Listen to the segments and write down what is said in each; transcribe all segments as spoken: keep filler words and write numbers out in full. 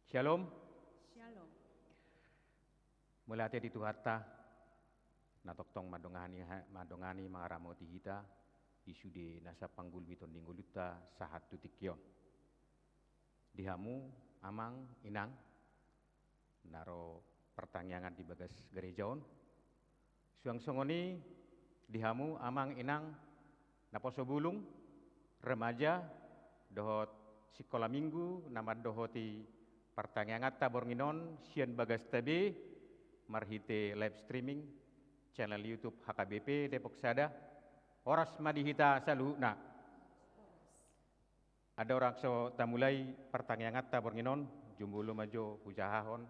Shalom. Shalom. Mauliate di Tuhanta, na tongtong mandongani, mandongani mangaramoti hita di sude nasa panggulmiton ni ngolunta sahat tu tingki on. Di hamu, amang, inang, na ro partangiangan di bagas gareja on. Suang songon i di hamu, amang, inang, naposo bulung, remaja, dohot sikola minggu na mandohoti partangianganta borngin on sian bagasta be, marhite live streaming channel YouTube H K B P Depok Sada. Horas ma di hita saluhutna. Andorang so tamulai partangianganta borngin on, jumolo ma jo hujahahon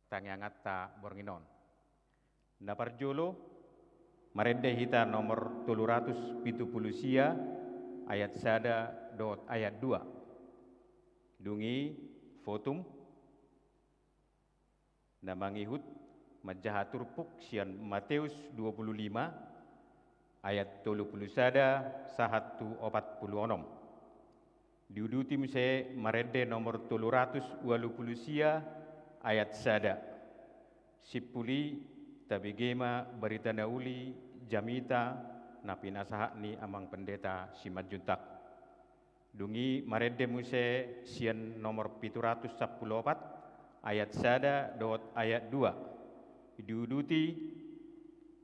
partangianganta borngin on. Na parjolo, marende hita nomor tolu ratus pitu pulu sia, ayat sada dohot ayat dua. Dung i, votum. Na mangihut manjaha turpuk sian Mateus dua pulu lima, ayat tolu pulu sada sahat tu opat pulu onom. Diuduti muse marende nomor tolu ratus ualu pulu sia, ayat sada. Simpul i, tabege ma barita na uli jamita na pinasahat ni amang pendeta Simanjuntak. Dung i marende muse sian nomor pitu ratus sampulu opat, ayat sada dohot ayat dua. Diuduti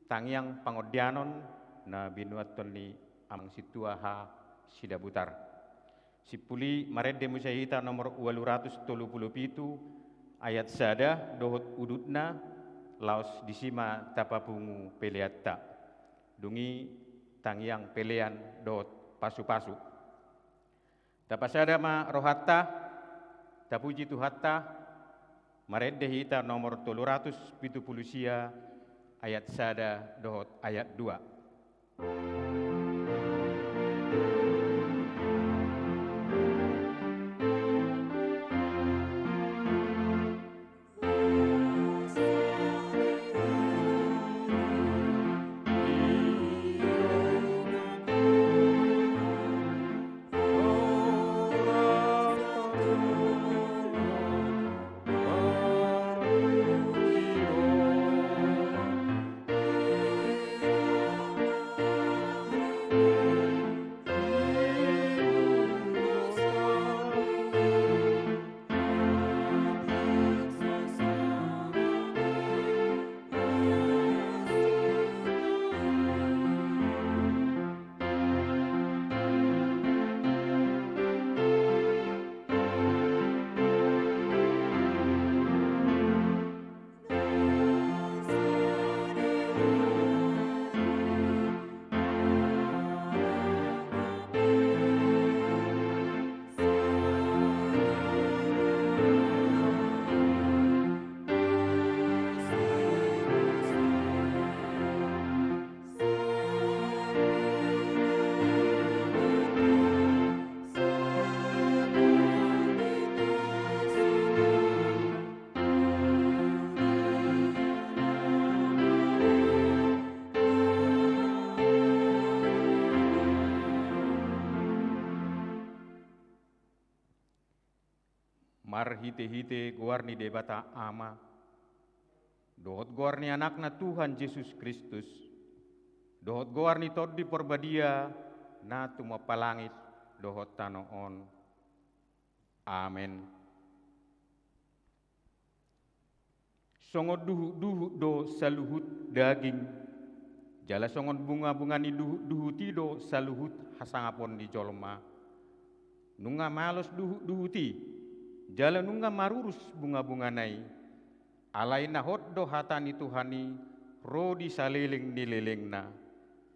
tangiang pangondianon na binuathon ni amang sintua H. Sidabutar. Simpul i marende muse hita nomor ualu ratus tolu pulu pitu, ayat sada dohot udutna, laos disi ma tapapungu peleanta. Dung i tangiang pelean dohot pasupasu. Tapasada ma rohanta, tapuji Tuhanta, marende hita nomor tolu ratus pitu pulu sia, ayat sada dohot ayat dua. Marhitehite goar ni Debata Ama, dohot goar ni Anakna Tuhan Jesus Kristus, dohot goar ni Tondi Porbadia na tumompa langit dohot tano on. Amen. Songon duhutduhut do saluhut daging, jala songon bungabunga ni duhutduhut i do saluhut hasangapon ni jolma. Nunga malos duhutduhut i, jala nunga marurus bungabungana i. Alai na hot do hata ni Tuhan i ro di saleleng ni lelengna.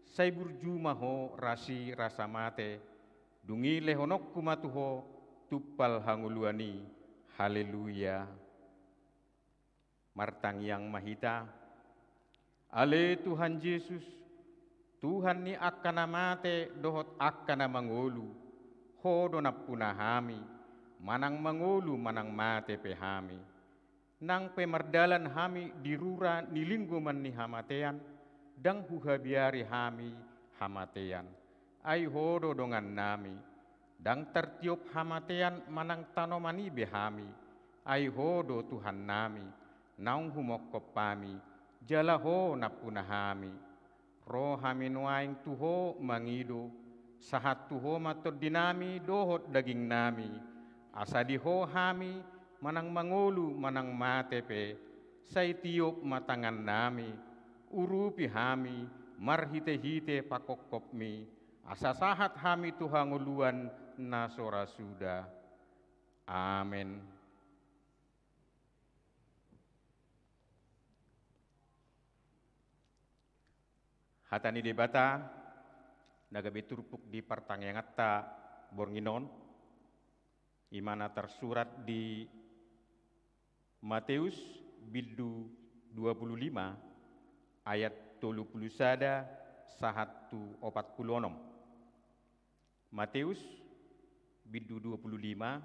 Sai burju ma ho rasi rasa mate, dung i lehononku ma tu ho tumpal hangoluan i. Haleluya. Martangiang ma hita. Ale Tuhan Jesus, Tuhan ni angka na mate dohot angka na mangolu, ho do nampuna hami, manang mangolu manang mate pe hami. Nang pe mardalan hami di rura ni linggoman ni hamatean, ndang huhabiari hami hamatean. Ai ho do dongannami. Ndang tartiop hamatean manang tanoman i be hami, ai Ho do Tuhannami, naung humongkop hami, jala Ho nampuna hami. Ro hami nuaeng tu Ho mangido, sahat tu Ho ma tondinami dohot dagingnami, asa di Ho hami manang mangolu manang mate pe, sai tiop ma tangannami, urupi hami marhitehite pangongkopmi, asa sahat hami tu hangoluan na so ra suda. Amen. Hata ni Debata na gabe turpuk di partangianganta borngin on, i ma na tarsurat di Mateus bindu dua pulu lima ayat tolu pulu sada sahat tu opat pulu onom. Mateus bindu dua pulu lima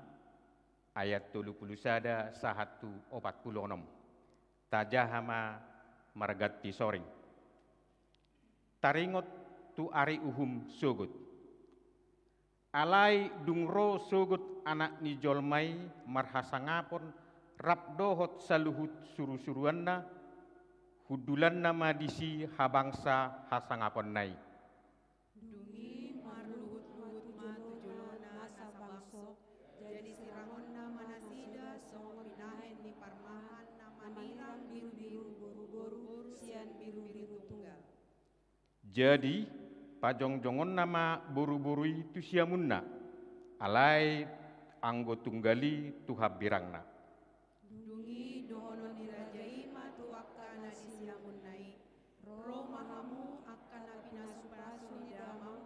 ayat tolu pulu sada sahat tu opat pulu onom. Tajaha ma marganti soring. Taringot tu ari uhum sogot. Alai dung ro sogot Anak ni jolma i marhasangapon rap dohot saluhut surusuruanna, hundulanna ma disi habangsa hasangaponna i. Dung i marluhutluhut ma tu jolona sabangso, jadi sirangonna ma nasida songon binahen ni parmahan na mamirang birubiru boruboru sian birubiru tunggal. Jadi pajongjongonna ma boruboru i tu siamunna, alai anggo tunggal i tu hambirangna. Dung i dohonon ni raja i ma tu angka na di siamunna i: Ro ma hamu angka na pinasupasu ni damang,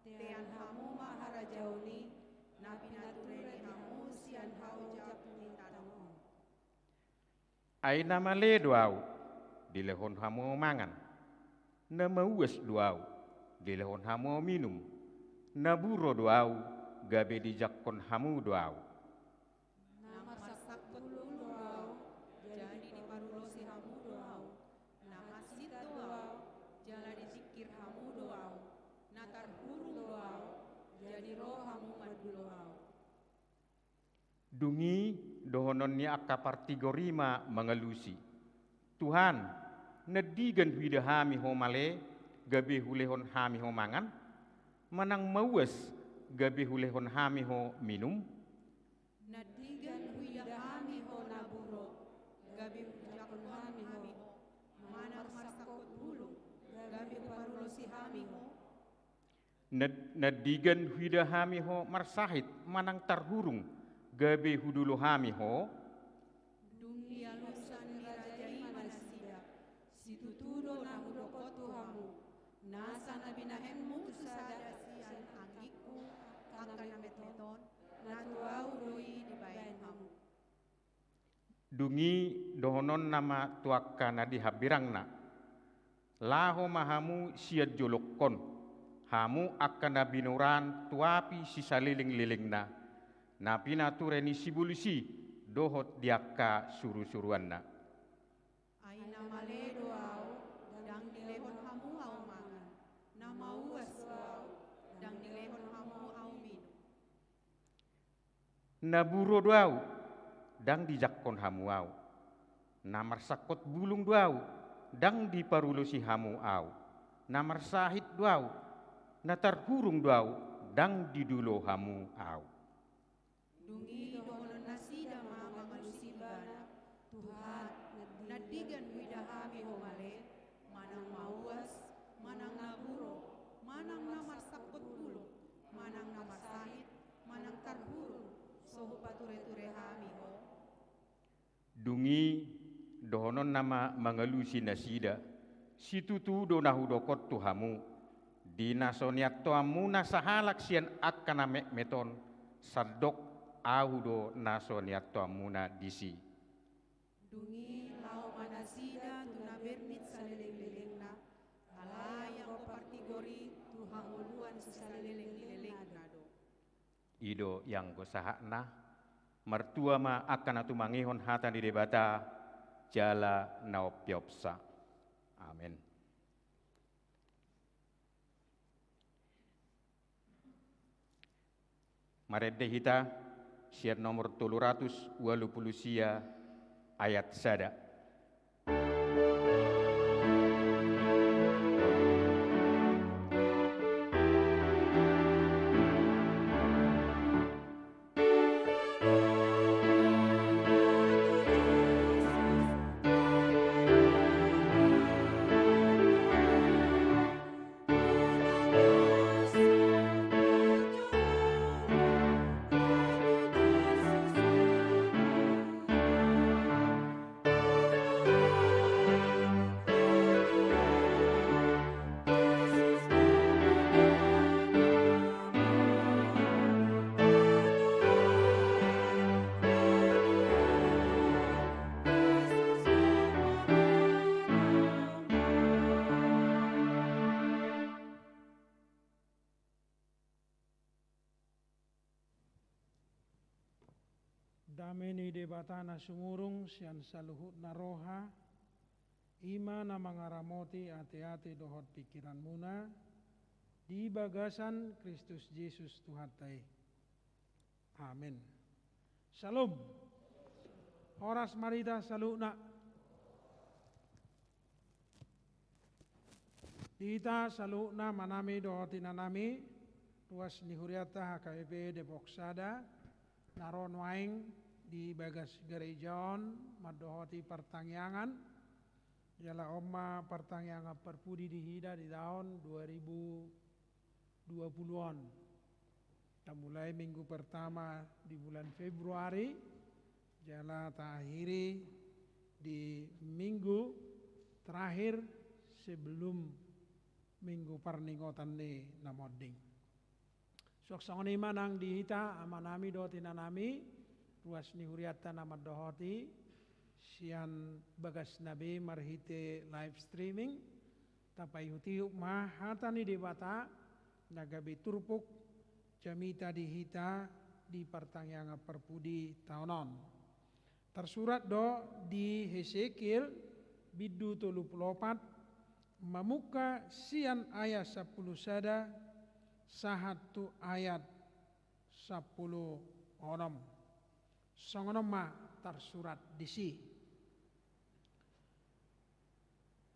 tean hamu ma harajaon i, na pinature ni hamu sian haojak ni tano on. Ai na male do ahu, dilehon hamu mangan. Na mauas do ahu, dilehon hamu minum. Na buro do ahu, gabe dijangkon hamu do ahu. Na marsangkot bulung do ahu, jadi diparulosi hamu do ahu. Na hansit do ahu, jala ditingkir hamu do ahu. Na tarhurung do ahu, jadi ro hamu mandulo ahu. Dung i dohonon ni angka partigor i ma mangalusi: Tuhan, nandigan huida hami Ho male, gabe hulehon hami Ho mangan? Manang mauas, gabe hulehon hami Ho minum? Nandigan huida hami Ho na buro, gabe hujangkon hami Ho? Manang marsangkot bulung, gabe huparulosi hami Ho? Nat-, nandigan huida hami Ho marsahit manang tarhurung, gabe hudulo hami Ho? Dung i alusan ni raja i ma nasida: Situtu do na hudok on tu hamu, nasa na binahenmu tu sada sian anggingku angka na metmet on, na tu ahu do i dibahen hamu. Dung i dohononna ma tu angka na di hambirangna: Laho ma hamu sian jolongkon, hamu angka na binuran tu api sisalelenglelengna, na pinature ni sibolis i dohot di angka surusuruanna. Ai na male do ahu, ndang dilehon hamu ahu mangan. Na mauas do ahu, ndang dilehon hamu ahu minum. Na buro do ahu, ndang dijangkon hamu ahu. Na marsangkot bulung do ahu, ndang diparulosi hamu ahu. Na marsahit do ahu, na tarhurung do ahu, ndang didulo hamu ahu. Dung i dohonon nasida ma mangalusi Ibana: Tuhan, nandigan huida hami Ho male, manang mauas, manang na buro, manang na marsangkot bulung, manang na marsahit, manang tarhurung, so hupatureture hami Ho? Dung i dohononna ma mangalusi nasida: Situtu do na hudok on tu hamu, di na so niantoanmuna sahalak sian angka na metmet on, sandok ahu do na so niantoanmuna disi. Dung i laho ma nasida tu na bernit salelenglelengna, alai anggo partigor i tu hangoluan sisalelenglelengna do. I do ianggo sahatna. Martua ma angka na tumangihon hata ni Debata jala na umpeopsa. Amen. Marende hita sian nomor tolu ratus ualu pulu sia, ayat sada. Dame ni Debata na sumurung sian saluhutna roha, i ma na mangaramoti ateate dohot pingkiranmuna di bagasan Kristus Jesus Tuhanta i. Amen. Syalom. Horas ma di hita saluhutna. Di hita saluhutna, amanami dohot inanami, ruas ni hurianta H K B P Depok Sada, na ro nuaeng di bagas gareja on mandohoti partangiangan. Jala on ma partangiangan parpudi di hita di taon dua ribu dua pulu on. Tamulai minggu pertama di bulan Februari, jala taakhiri di minggu terakhir sebelum minggu parningotan ni na monding. Suang songon i ma nang di hita, amanami dohot inanami, ruas ni hurianta na mandohoti sian bagasna be marhite live streaming, tapaihutihut ma hata ni Debata na gabe turpuk jamita di hita di partangiangan parpudi taon on. Tarsurat do di Hesekiel bindu tolu pulu opat, mamungka sian ayat sampulu sada sahat tu ayat sampulu onom. Songon on ma tarsurat disi.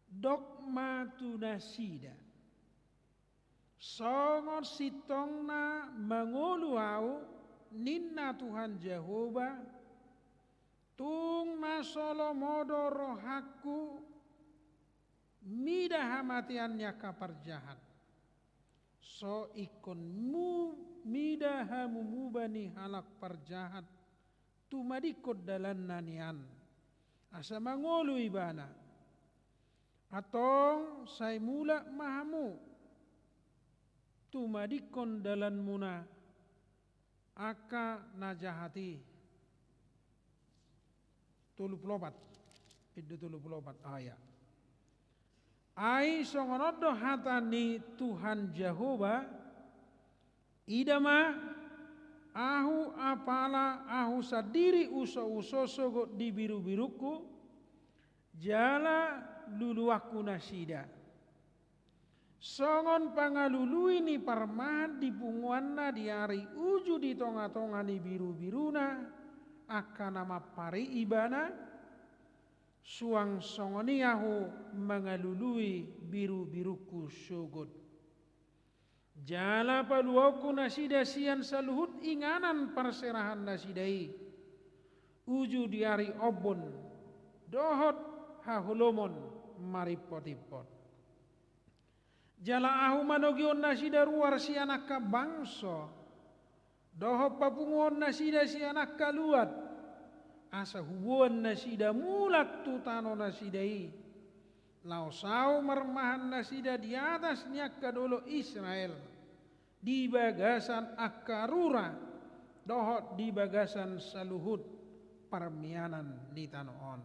Dok ma tu nasida: Songon sintongna mangolu Ahu, ninna Tuhan Jahowa, tung na so lomo do rohangku mida hamatean ni angka parjahat. So ingkon mu mida hamu muba ni halak parjahat tumadingkon dalanna nian, asa mangolu ibana. Antong sai mulak ma hamu tumadingkon dalanmuna angka na jahat i. Tolu pulu opat, bindu tolu pulu opat ayat. Ai songon on do hata ni Tuhan Jahowa: Ida ma, Ahu apala Ahu sandiri usouso sogot di birubirungku, jala luluanku nasida. Songon pangalului ni parmahan di punguanna di ari uju di tongatonga ni birubiruna angka na mampari ibana, suang songon i Ahu mangalului birubirungku sogot. Jala paluaonku nasida sian saluhut inganan parserahan nasida i, uju di ari ombun dohot haholomon marimpotimpot. Jala Ahu manogihon nasida ruar sian angka bangso, dohot papunguhon nasida sian angka luat, asa huboan nasida mulak tu tano nasida i, laos Ahu marmahan nasida di atas ni angka dolok Israel, di bagasan angka rura, dohot di bagasan saluhut parmianan ni tano on.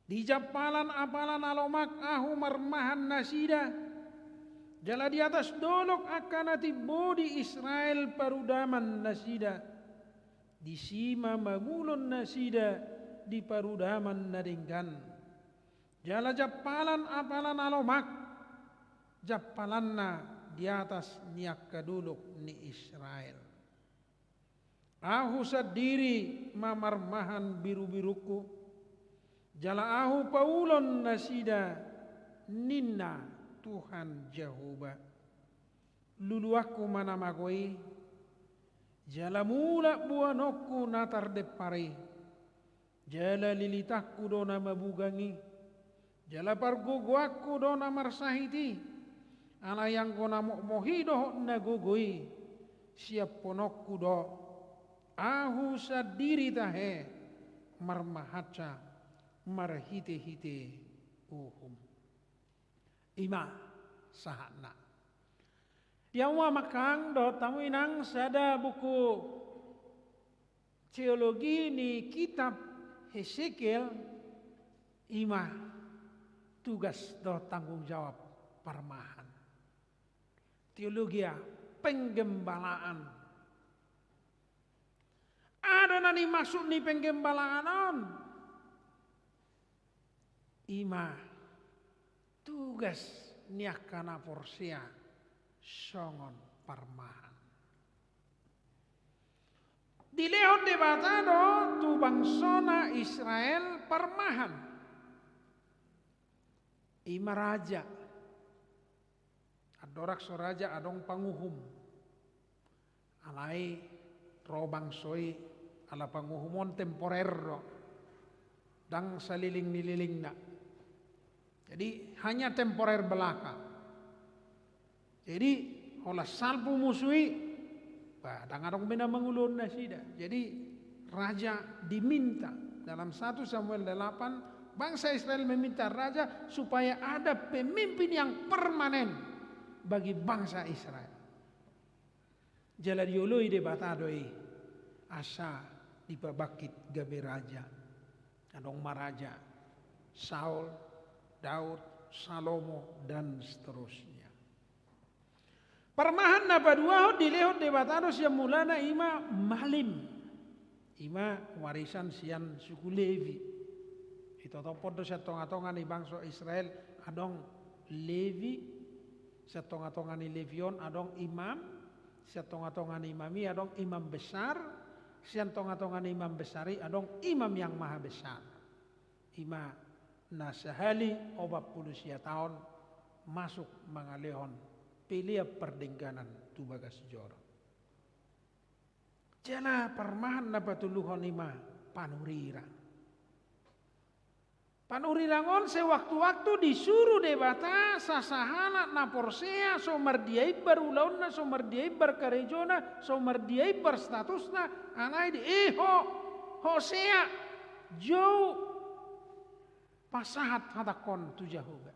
Di jampalan apala na lomak Ahu marmahan nasida, jala di atas dolok angka na timbo di Israel parudaman nasida. Disi ma mangulon nasida di parudaman na denggan. Jala jampalan apala na lomak, jampalanna di atas ni angka dolok ni Israel. Ahu sandiri ma marmahan birubirungku, jala ahu paulon nasida, ninna Tuhan Jahowa. Luluanku ma na mago i, jala mulak boanonku na tardempar i, jala lilitanku do na mabugang i, jala pargogoanku do na marsahit i. Alai anggo na mokmok i dohot na gogo i, siaphononku do. Ahu sandiri tahe marmahansa marhitehite uhum. I ma sahatna. Ia, amang dohot hamu inang, sada buku teologi ni kitab Hesekiel, i ma tugas dohot tanggung jawab parmahan. Teologia penggembalaan. Aha do na nimaksud ni penggembalaan on? I ma tugas ni angka na porsea songon parmahan. Dilehon Debata do tu bangsona Israel parmahan. I ma raja. Andorang so raja adong panguhum. Alai ro bangso i ala panguhum on temporer do. Ndang saleleng ni lelengna. Jadi hanya temporer belaka. Jadi holan salpu musu i, bah, ndang adong be na mangulahon nasida. Jadi raja diminta, dalam satu Samuel delapan, bangsa Israel meminta raja supaya ada pemimpin yang permanen bagi bangsa Israel. Jala dioloi Debata do i, asa dipabangkit gabe raja. Adong ma raja Saul, Daud, Salomo, dan seterusnya. Parmahan na paduahon dilehon Debata do sian mulana, i ma malim. I ma warisan sian suku Lewi. Itotophon do sian tongatonga ni bangso Israel adong Lewi, sian tongatonga ni Lewi on adong imam, sian tongatonga ni imam i adong imam besar, sian tongatonga ni imam besar i adong imam yang maha besar. I ma na sahali opat pulu sia taon masuk mangalehon pelean pardengganan tu bagas joro. Jala parmahan na patoluhon i ma panurirang. Panurirang on sewaktu-waktu disuru Debata sasahalak na porsea, so mardia imbar ulaonna, so mardia imbar karejona, so mardia imbar statusna, alai di, eh ho, Hosea, jou, pasahat hatangkon tu Jahowa.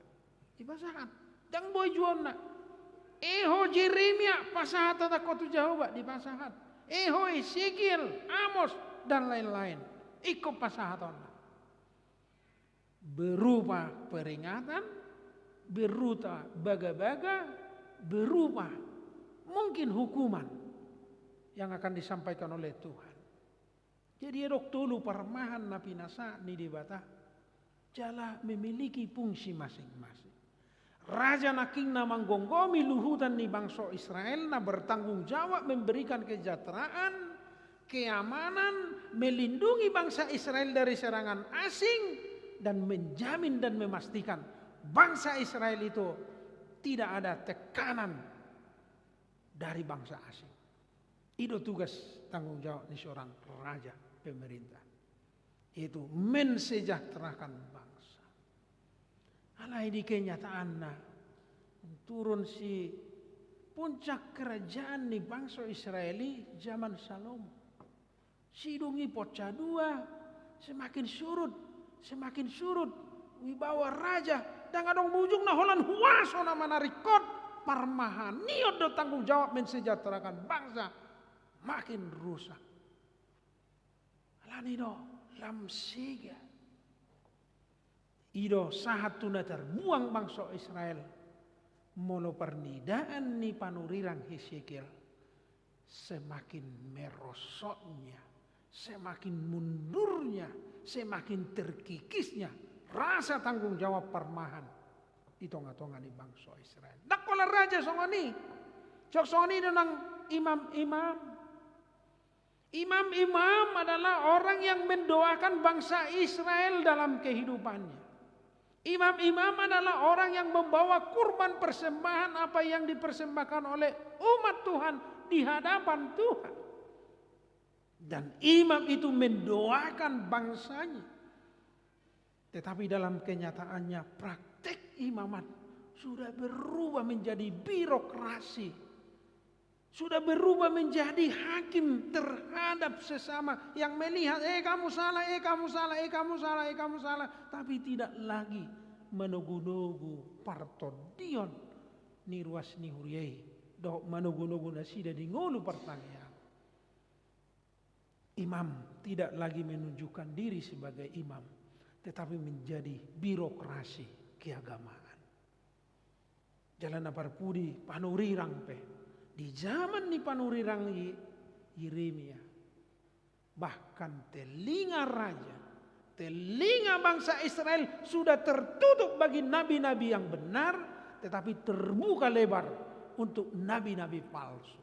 Dipasahat. Ndang boi juonna. Eh ho Jeremia, pasahat hatangkon tu Jahowa, dipasahat. Eh ho Esekiel, Amos, dan lain-lain. Ingkon pasahatonna. Berupa peringatan, berupa bagabaga, berupa mungkin hukuman yang akan disampaikan oleh Tuhan. Jadi adong tolu parmahan na pinasahat ni Debata, jala memiliki fungsi masing-masing. Raja nangkin na manggomgomi luhutan ni bangso Israel, na bertanggung jawab memberikan kesejahteraan, keamanan, melindungi bangsa Israel dari serangan asing, dan menjamin dan memastikan bangsa Israel itu tidak ada tekanan dari bangsa asing. I do tugas tanggung jawab ni seorang raja, pemerintah, yaitu mensejahterakan bangsa. Alai di kenyataanna, turun si puncak kerajaan ni bangso Israel i zaman Salomo. Sidung i pecah dua, semakin surut, semakin surut wibawa raja, ndang adong be ujungna, holan huaso nama na ringkot, parmahan i on do tanggung jawab mensejahterakan bangsa, makin rusak. Alani do, lam sega. I do sahat tu na tarbuang bangso Israel. Molo parnidaan ni panurirang Hesekiel, semakin merosotnya, semakin mundurnya, semakin terkikisnya rasa tanggung jawab parmahan di tongatonga ni bangso Israel. Ndang pola raja songon i. Songon i do nang imam-imam. Imam-imam adalah orang yang mendoakan bangsa Israel dalam kehidupannya. Imam-imam adalah orang yang membawa kurban persembahan apa yang dipersembahkan oleh umat Tuhan di hadapan Tuhan. Dan imam itu mendoakan bangsanya. Tetapi dalam kenyataannya, praktek imamat sudah berubah menjadi birokrasi. Sudah berubah menjadi hakim terhadap sesama yang melihat, "Eh, kamu salah, eh, kamu salah, eh, kamu salah, eh, kamu salah." Tapi tidak lagi manogu-nogu partondion ni ruas ni huria i, dohot manogu-nogu nasida di ngolu partangiangan. Imam tidak lagi menunjukkan diri sebagai imam, tetapi menjadi birokrasi keagamaan. Jala na parpudi panurirang pe. Di zaman ni panurirang i, Yeremia, bahkan telinga raja, telinga bangsa Israel sudah tertutup bagi nabi-nabi yang benar, tetapi terbuka lebar untuk nabi-nabi palsu.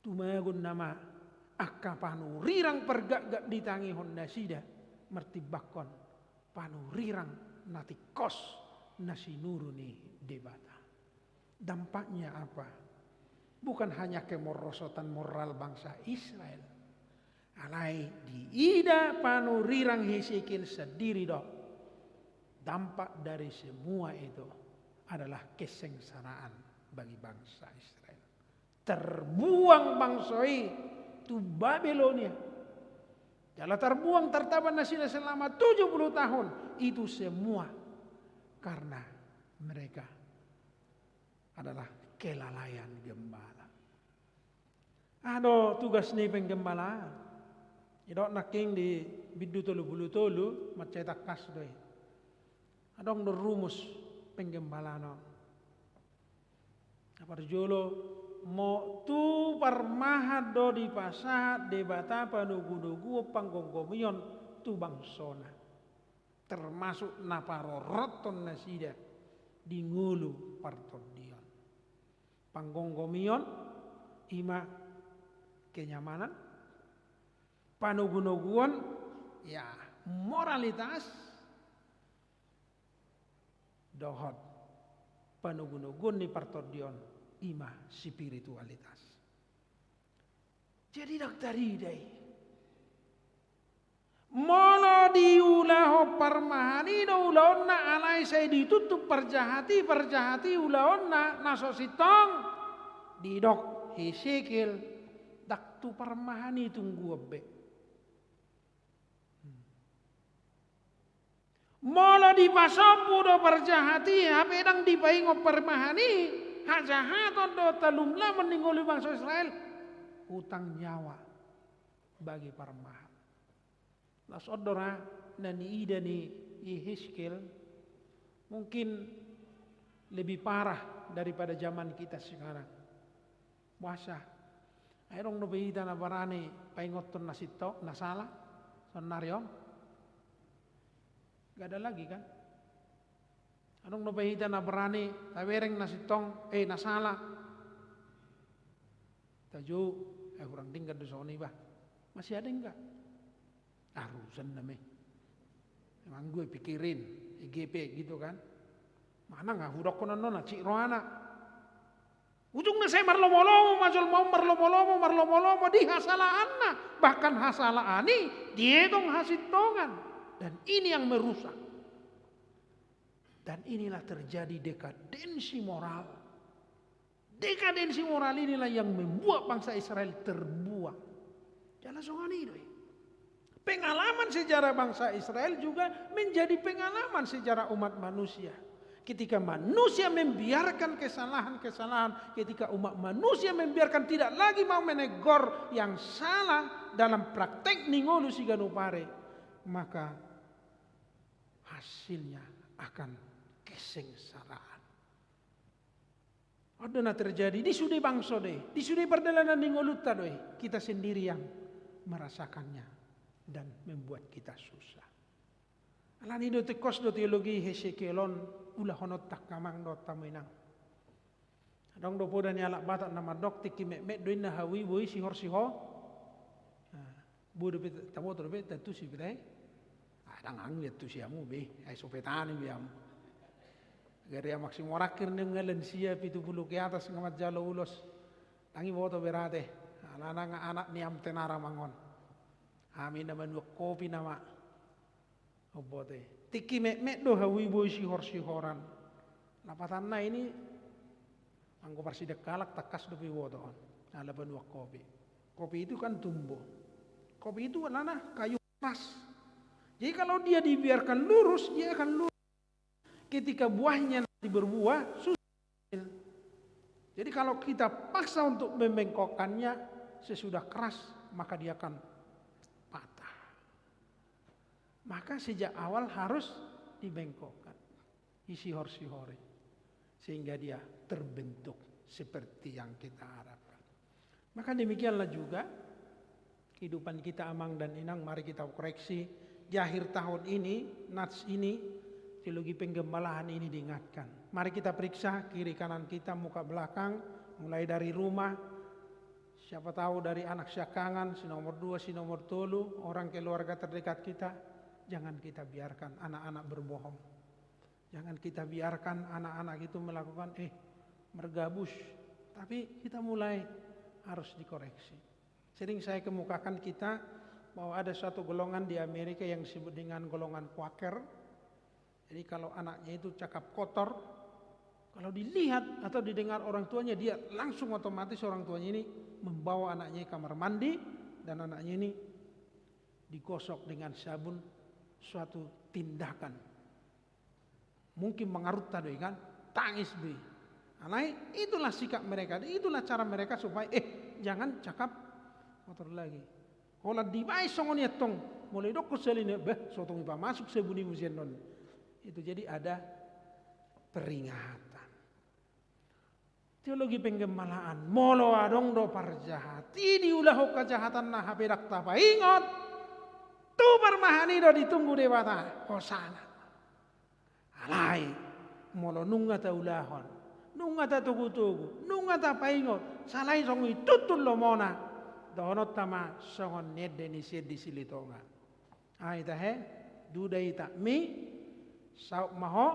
Tumagon nama angka panurirang pargakgak ditangihon nasida, martimbangkon panurirang na tingkos na sinuru ni Debata. Dampaknya apa? Bukan hanya kemerosotan moral bangsa Israel. Alai diida panurirang Hesekiel sandiri do, dampak dari semua itu adalah kesengsaraan bagi bangsa Israel. Terbuang bangso i tu Babilonia. Jala terbuang, tertaban nasida selama tujuh puluh tahun. Itu semua karena mereka adalah kelalaian gembala. Aha do tugas ni penggembalaan? Didok nangkin di bindu tolu puluh tolu, mansai tangkas do i. Adong do rumus penggembalaan on. Na parjolo, mo tu parmahan do dipasahat Debata panogunoguon panggomgomion tu bangsona. Termasuk na parorothon nasida di ngolu partondion. Panggomgomion, ima kenyamanan, panogunoguon, ya, moralitas, dohot panogunoguon ni partondion, ima spiritualitas. Jadi ndang tarida i. Molo diulahon parmahan i do ulaonna, alai sai ditutup parjahat i, parjahat i ulaonna na so sintong, didok Hesekiel, ndang tu parmahan i tungguon be. Molo dipasombu do parjahat i, hape ndang dipaingot parmahan i, hajahaton dohot halumlamon ni ngolu bangso Israel, hutang nyawa bagi parmahan. Laos on do ra na niida ni Hesekiel, mungkin lebih parah daripada zaman kita sekarang. Boasa? Ai adong dope hita na barani paingothon na sintong, na sala, saonnari on? Nggak ada lagi, kan? Adong dope hita na barani tabereng na sintong, eh, na sala? Tajou, eh, hurang denggan do songon i, bah. Masih ada nggak? Arusan nama i. Emang gue pikirin, I G P gitu kan. Manang ah, hudokkon annon, na cik rohana. Ujungna sai marlomolomo ma jolma on, marlomolomo, marlomolomo di hasalaanna. Bahkan hasalaanna i dietong hasintongan. Dan ini yang merusak. Dan inilah terjadi dekadensi moral. Dekadensi moral inilah yang membuat bangsa Israel terbuang. Jala songon i do i. Pengalaman sejarah bangsa Israel juga menjadi pengalaman sejarah umat manusia. Ketika manusia membiarkan kesalahan-kesalahan, ketika umat manusia membiarkan, tidak lagi mau menegur yang salah dalam praktek ni ngolu siganup ari, maka hasilnya akan kesengsaraan. On do na terjadi di sude bangso do i, di sude pardalanan ni ngolunta do i, kita sendiri yang merasakannya dan membuat kita susah. Alani do tingkos do teologi Hesekiel on ulahononta, angka amang dohot hamu inang. Adong do poda ni halak Batak na mandok, tingki metmet do inna hau i, boi sihor siho-, Bodo pe, taboto dope tantusi pe tahe. Ah, ndang angi tantusi hamu be, ai so petani be hamu. Gari amak si morakir ni nga lansia pitu pulu ke atas nga manjalo ulos. Ndang iboto berate. Alana nga anak ni am tenara mangon. Hami na manuak kopi nama. Obote. Tingki metmet do hau i boi sihor-sihoran. Lapatanna ini anggo parsidak halak tangkas dope iboto on. Ala panuak kopi. Kopi itu kan tumbuh. Kopi itu adalah kayu keras. Jadi kalau dia dibiarkan lurus, dia akan lurus. Ketika buahnya nanti berbuah, susah. Jadi kalau kita paksa untuk membengkokkannya, sesudah keras, maka dia akan patah. Maka sejak awal harus dibengkokkan. Disihor-sihori. Sehingga dia terbentuk seperti yang kita harapkan. Maka demikianlah juga kehidupan kita, Amang dan Inang, mari kita koreksi. Di akhir tahun ini, Nats ini, Teologi Penggembalaan ini diingatkan. Mari kita periksa kiri kanan kita, muka belakang, mulai dari rumah, siapa tahu dari anak siakangan, si nomor dua, si nomor tolu, orang keluarga terdekat kita. Jangan kita biarkan anak-anak berbohong. Jangan kita biarkan anak-anak itu melakukan, eh, mergabus. Tapi kita mulai harus dikoreksi. Sering saya kemukakan kita bahwa ada suatu golongan di Amerika yang disebut dengan golongan Quaker. Jadi kalau anaknya itu cakap kotor, kalau dilihat atau didengar orang tuanya, dia langsung otomatis orang tuanya ini membawa anaknya ke kamar mandi dan anaknya ini digosok dengan sabun, suatu tindakan. Mungkin mangarutta do i kan, tangis do i. Alai itulah sikap mereka, itulah cara mereka supaya, eh, jangan cakap kotor lagi. Holan dibaen songon i antong, molo didokkon sahali na, bah, so tong ipamasuk sabun i muse annon. Itu jadi ada peringatan. Teologi Penggembalaan, molo adong do parjahat i diulahon kejahatanna, hape ndang tapaingot, tu parmahan i do ditunggu Debata. Hosana. Alai molo nunga taulahon, nunga tatogutogu, nunga tapaingot, sahali songon i tuntun lomona, dohononta ma songon ni ende ni sian di Silitonga. Ai tahe, duda itakmi, saut ma ho,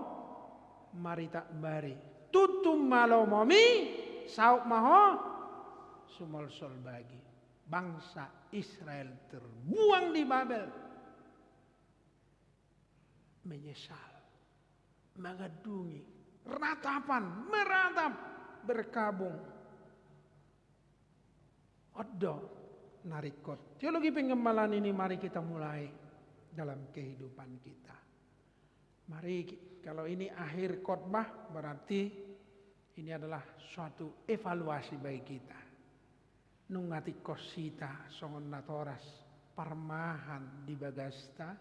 maritak bari. Tuntun ma lomomi, saut ma ho, sumolsol bagi. Bangsa Israel terbuang di Babel. Menyesal. Mangandungi. Ratapan, meratap, berkabung. On do na ringkot. Teologi Penggembalaan ini mari kita mulai dalam kehidupan kita. Mari, kalau ini akhir khotbah, berarti ini adalah suatu evaluasi bagi kita. Nunga tingkos hita songon natoras parmahan di bagasta.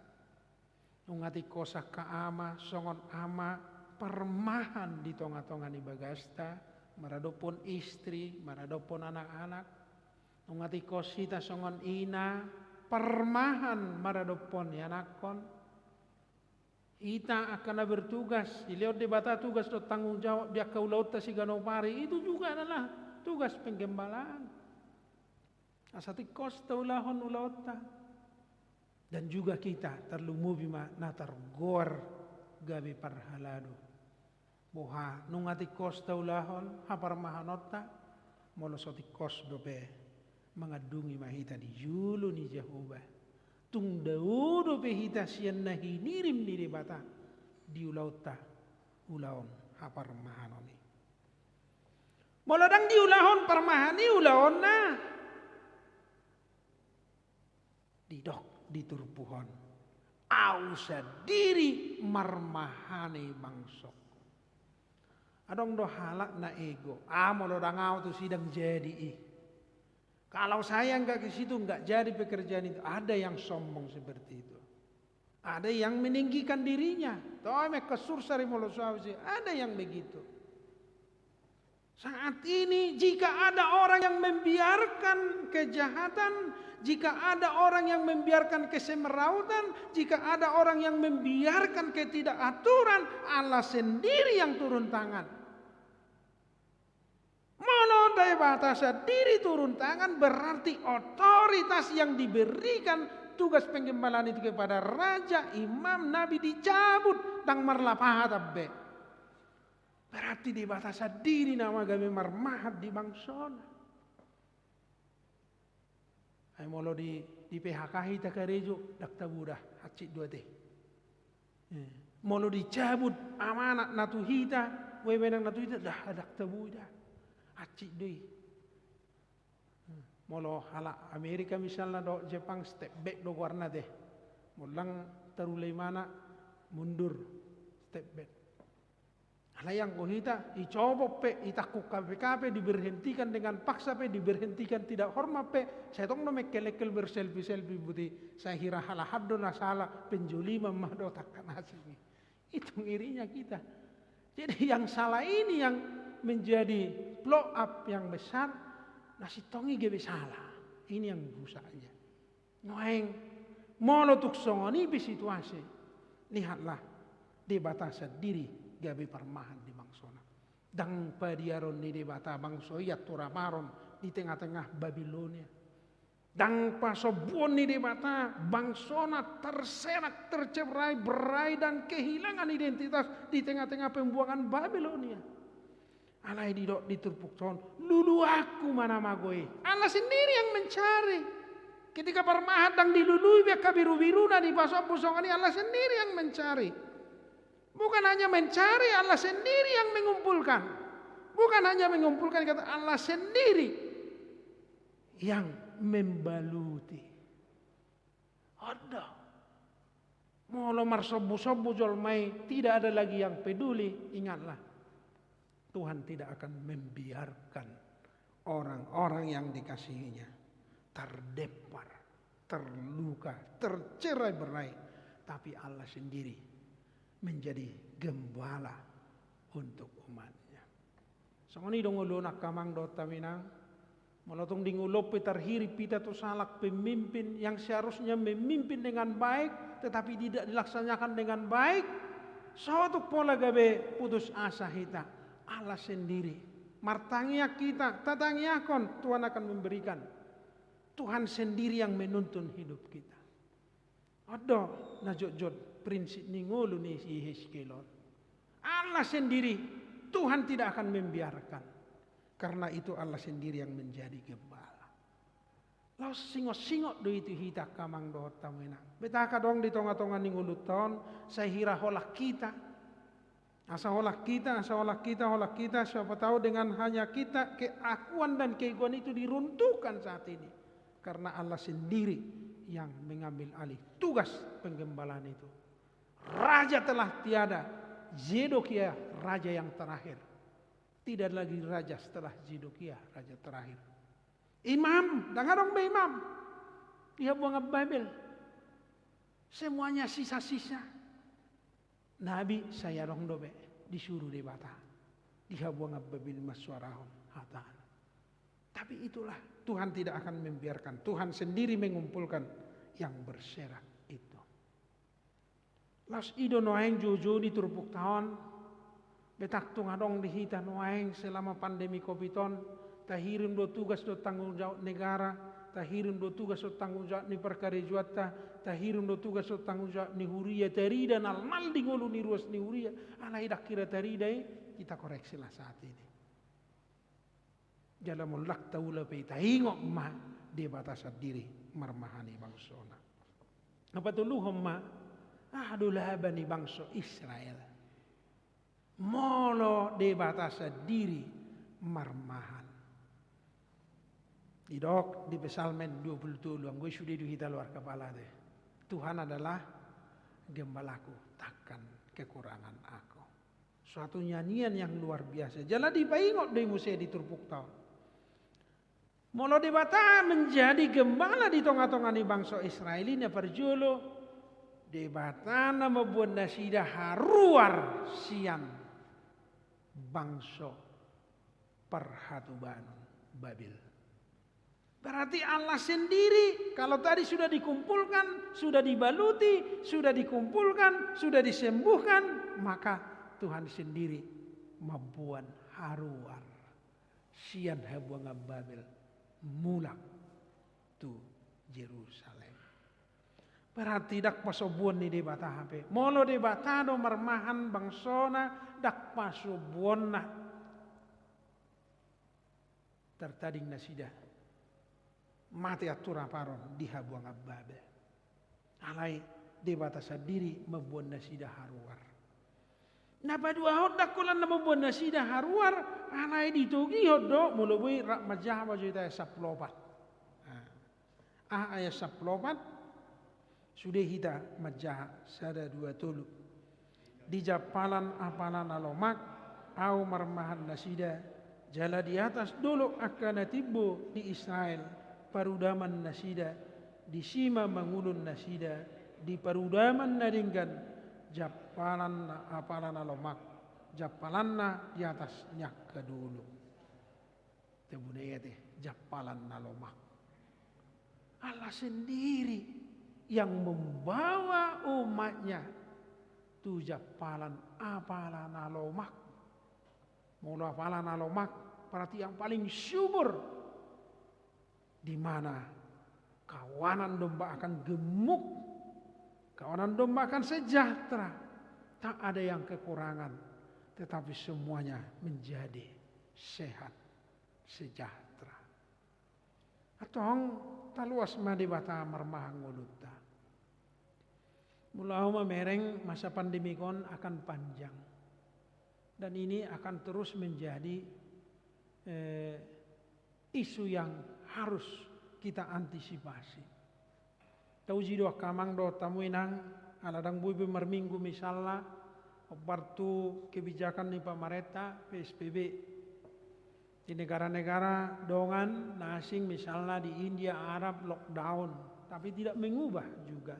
Nunga tingkos angka ama songon ama parmahan di tongatonga ni bagasta, maradophon istri, maradophon anaknak. Nunga tingkos hita songon ina parmahan maradophon ianakhon. Hita angka na bertugas, dilehon Debata tugas dohot tanggung jawab di angka ulaonta siganup ari, itu juga adalah tugas penggembalaan. Asa tingkos taulahon ulaonta. Dan juga kita, tarlumobi ma na targoar gabe parhalado. Boha, nunga tingkos taulahon haparmahanonta, molo so tingkos dope, mangandungi ma hita di jolo ni Jahowa. Tung dao dope hita sian na hinirim ni Debata di ulaonta, ulaon haparmahanon i. Molo ndang diulahon parmahan i ulaonna, didok di turpuk on, au sandiri marmahani bangsongku. Adong do halak na ego, ah, molo ndang au tusi ndang jadi i. Kalau saya nggak ke situ, nggak jadi pekerjaan itu. Ada yang sombong seperti itu. Ada yang meninggikan dirinya. Toe ma angka sursar i molo so au tusi, ada yang begitu. Saat ini, jika ada orang yang membiarkan kejahatan, jika ada orang yang membiarkan kesemerautan, jika ada orang yang membiarkan ketidakaturan, Allah sendiri yang turun tangan. Molo Debata sandiri turun tangan, berarti otoritas yang diberikan tugas penggembalaan itu kepada raja, imam, nabi dicabut, ndang marlapatan be. Berarti Debata sandiri nama gabe marmahan di bangsona. Ai molo di, di P H K hita karejo, ndang tabo da, hansit do ate. Eh, molo dicabut amanat na tu hita, wewenang na tu hita, dah, ndang tabo da, hansit do i. Eh, molo halak Amerika misalna dohot Jepang, step back do goarna ate. Molo ndang tarula imana, mundur, step back. Alai anggo hita, dicobot pe, ditangkup K P K pe, diberhentikan dengan paksa pe, diberhentikan tidak hormat pe, sai tong do mengkel-engkel berselfie-selfie, berarti sai hira halahan do na sala, penjoliman ma do, tangkas asing i. Itu ngerinya kita. Jadi yang salah ini yang menjadi blow up yang besar, na sintong i gabe sala. Ini yang rusaknya. Nuaeng, molo tung songon i pe situasi, lihatlah, Debata sandiri gabe parmahan di bangsona. Ndang padiaron ni Debata bangso i anturaparon di tengah-tengah Babilonia. Ndang pasombuon ni Debata bangsona terserak, tercerai berai, dan kehilangan identitas di tengah-tengah pembuangan Babilonia. Alai didok di turpukta on, luluanku ma na mago i. Allah sendiri yang mencari. Ketika parmahan ndang dilului be angka biru-biruna, dipasombu songon i, Allah sendiri yang mencari. Bukan hanya mencari, Allah sendiri yang mengumpulkan. Bukan hanya mengumpulkan, kata Allah sendiri yang membaluti. Ondo. Molo marsombu-sombu jolma i, tidak ada lagi yang peduli, ingatlah, Tuhan tidak akan membiarkan orang-orang yang dikasihinya terdempar, terluka, tercerai-berai. Tapi Allah sendiri menjadi gembala untuk umat-Nya. Songon i do ngoluna angka amang dohot inang, molo tung di ngolu on pe tarhirim hita tu sahalak pemimpin yang seharusnya memimpin dengan baik, tetapi tidak dilaksanakan dengan baik, so tung pola gabe putus asa hita. Allah sendiri. Martangiang hita, tatangiangkon, Tuhan akan memberikan. Tuhan sendiri yang menuntun hidup kita. Ondo na jotjot prinsip ni ngolu ni si Heskiel on. Allah sendiri, Tuhan tidak akan membiarkan. Karena itu Allah sendiri yang menjadi gembala. Laos singot-singot do i tu hita angka amang dohot inang. Betaka adong di tonga-tonga ni ngolunta on, sai hira holan hita. Asa holan hita, asa holan hita, holan hita, siapa tahu dengan hanya kita, keakuan dan keegoan itu diruntuhkan saat ini. Karena Allah sendiri yang mengambil alih tugas penggembalaan itu. Raja telah tiada, Zedekia raja yang terakhir. Tidak lagi raja setelah Zedekia, raja terakhir. Imam, ndang adong be imam di habuangan Babel. Semuanya sisa-sisa. Nabi sai adong dope, disuru Debata di habuangan Babel mansuarahon hata-Na. Tapi itulah, Tuhan tidak akan membiarkan, Tuhan sendiri mengumpulkan yang berserak itu. Laos i do nuaeng joujou ni turpukta on, betang tung adong di hita nuaeng selama pandemi covid on, tahirim do tugas dohot tanggung jawab negara, tahirim do tugas dohot tanggung jawab ni parkarejoanta, tahirim do tugas dohot tanggung jawab ni huria, tarida nalnal di ngolu ni ruas ni huria, alai ndang hira tarida i, kita koreksilah saat ini. Jala molo ndang taula pe, taingot ma Debata sandiri marmahan i bangsona. Patoluhon ma, aha do laba ni bangso Israel molo Debata sandiri marmahan. Didok di Psalmen dua puluh tolu, anggo i sude do hita luar kepala ate. Tuhan adalah gembalaku, takkan kekurangan aku. Suatu nyanyian yang luar biasa. Jala dipaingot do i muse di turpukta on. Molo Debata menjadi gembala di tonga-tonga ni bangso Israel i, na parjolo, Debata na mamboan nasida haruar sian bangso parhatobanon Babel. Berarti Allah sendiri, kalau tadi sudah dikumpulkan, sudah dibaluti, sudah dikumpulkan, sudah disembuhkan, maka Tuhan sendiri mamboan haruar. sian habuangan Babel mulak tu Jerusalem. Berarti ndang pasombuon ni Debata hape. Molo Debata do marmahan bangsona, ndang pasombuonna. Tartading nasida mate antur aparon di habuangan Babel. Alai Debata sandiri mamboan nasida haruar. Na paduahon, ndang holan na mamboan nasida haruar, alai ditogihon do, molo boi rap manjaha ma jo hita ayat sampulu opat. Nah, aha ayat sampulu opat? Sude hita manjaha, sada, dua, tolu. Di jampalan apala na lomak Ahu marmahan nasida, jala di atas dolok angka na timbo di Israel parudaman nasida, disi ma mangulon nasida di parudaman na denggan, jampalan na apala na lomak, jampalanna di atas ni angka dolok. Tabune i ate, jampalan na lomak. Allah sendiri yang membawa umatnya tu jampalan apala na lomak. Molo apala na lomak, berarti yang paling subur, di mana kawanan domba akan gemuk, kawanan domba akan sejahtera, tak ada yang kekurangan, tetapi semuanya menjadi sehat, sejahtera. Antong, taluas ma Debata marmahan ngolunta. Molo ahu mamereng, masa pandemik on akan panjang. Dan ini akan terus menjadi, eh, isu yang harus kita antisipasi. Tauji do angka amang dohot hamu inang, ala ndang boi be marminggu misalna, hombar tu kebijakan ni pamarenta, P S B B. Di negara-negara dongan na asing, misalna di India, Arab, lockdown, tapi tidak mengubah juga.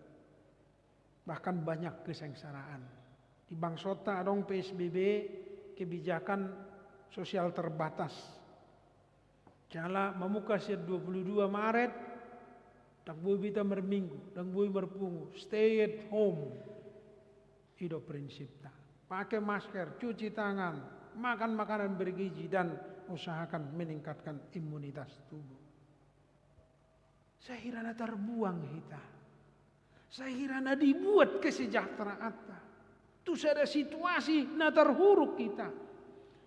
Bahkan banyak kesengsaraan. Di bangsonta adong P S B B, kebijakan sosial terbatas. Jala mamungka sian dua puluh dua Maret, ndang boi be hita marminggu, ndang boi marpungu, stay at home. I do prinsipta. Pakai masker, cuci tangan, makan makanan bergizi, dan usahakan meningkatkan imunitas tubuh. Sahira na tarbuang hita, sahira na dibuat kesejahteraanta tu sada situasi na tarhuruk hita,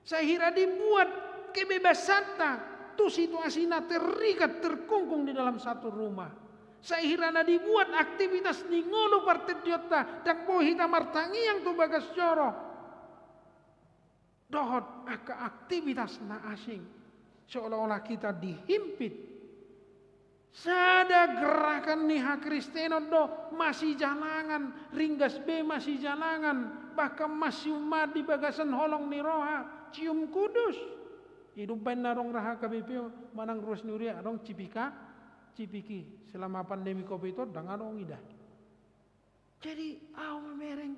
sahira dibuat kebebasanta tu situasi na terikat, terkungkung di dalam satu rumah, sahira na dibuat aktivitas ni ngolu partondionta, ndang boi hita martangiang tu bagas joro dohot angka aktivitas na asing, seolah-olah kita dihimpit. Sada gerakan ni hakristenon do masijalangan, ringgas be masijalangan, bahkan masiummat di bagasan holong ni roha, cium kudus. Ido umbaen na adong ra H K B P manang ruas ni huria adong C P K, C P K, selama pandemi covid on ndang adong ida. Jadi, ahu mamereng,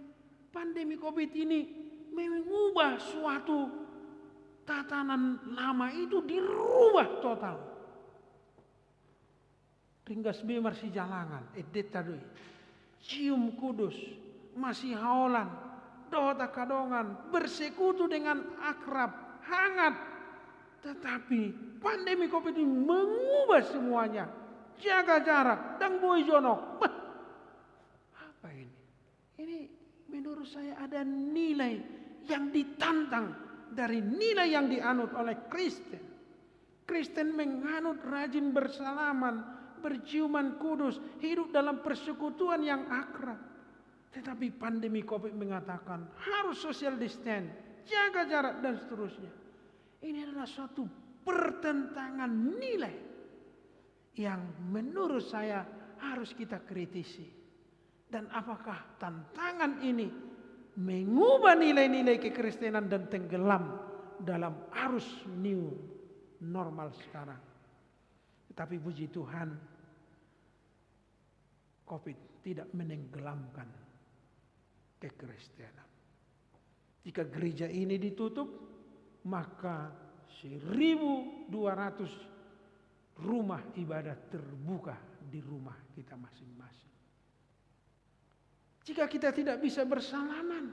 pandemi covid ini mengubah suatu tatanan lama itu dirubah total. Ringgas be marsijalangan, endenta do i. Cium kudus, masihaolan, dohot angka dongan, bersekutu dengan akrab, hangat. Tetapi pandemi covid ini mengubah semuanya. Jaga jarak, ndang boi jonok. Bah, apa ini? Ini menurut saya ada nilai yang ditantang dari nilai yang dianut oleh Kristen. Kristen menganut rajin bersalaman, berciuman kudus, hidup dalam persekutuan yang akrab. Tetapi pandemi covid mengatakan harus social distance, jaga jarak, dan seterusnya. Ini adalah suatu pertentangan nilai yang menurut saya harus kita kritisi. Dan apakah tantangan ini mengubah nilai-nilai kekristenan dan tenggelam dalam arus new normal sekarang? Tetapi puji Tuhan, covid tidak menenggelamkan kekristenan. Jika gereja ini ditutup, maka seribu dua ratus rumah ibadah terbuka di rumah kita masing-masing. Jika kita tidak bisa bersalaman,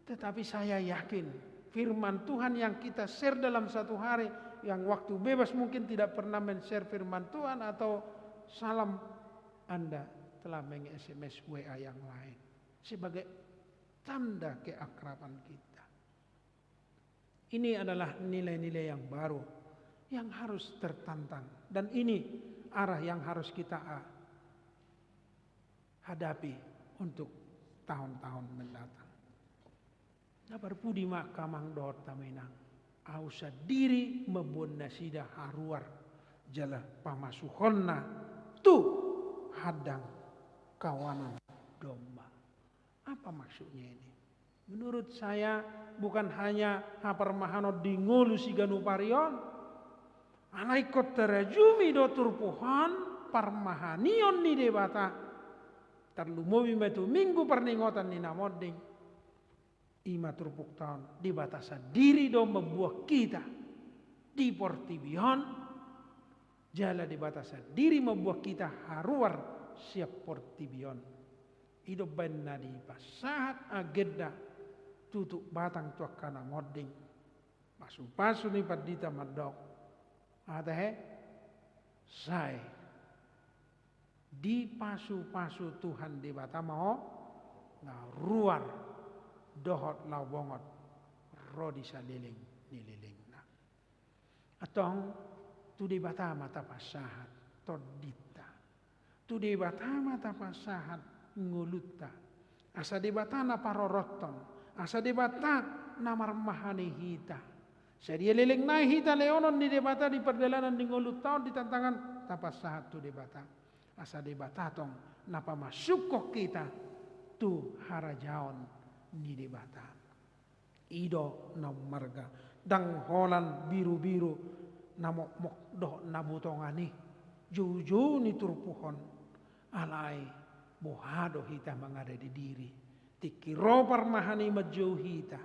tetapi saya yakin firman Tuhan yang kita share dalam satu hari yang waktu bebas mungkin tidak pernah men-share firman Tuhan atau salam, Anda telah meng-S M S, W A yang lain sebagai tanda keakraban kita. Ini adalah nilai-nilai yang baru yang harus tertantang, dan ini arah yang harus kita, ah, hadapi untuk tahun-tahun mendatang. Na parpudi ma angka amang dohot hamu inang, ahu sandiri mamboan nasida haruar jala pamasuhonna tu handang kawanan domba. Apa maksudnya ini? Menurut saya, bukan hanya haparmahanon di ngolu siganup ari on, alai ingkon tarajumi do turpuk on parmahanion ni Debata, tarlumobi ma tu Minggu parningotan ni na monding. I ma turpukta on, Debata sandiri do mamboan hita di portibi on, jala Debata sandiri mamboan hita haruar sian portibi on. I do umbaen na dipasahat agenda tutup batang tu angka na monding. Pasupasu ni pandita mandok, aha tahe? Sai dipasupasu Tuhan Debata ma ho, na ruar dohot laho bongot ro di saleleng ni lelengna. Antong, tu Debata ma tapasahat tondinta. Tu Debata ma tapasahat ngolunta. Asa Debata na parorothon, asa Debata na marmahani hita. Sadia leleng nai hita lehonon ni Debata di pardalanan ni ngolunta on, di tantangan, tapasahat tu Debata. Asa Debata tong na pamasukhon hita tu harajaon ni Debata. I do na ummarga, ndang holan birubiru na mokmok dohot na butongan i, joujou ni turpuk on. Alai boha do hita mangadili diri? Tingki ro parmahani manjou hita.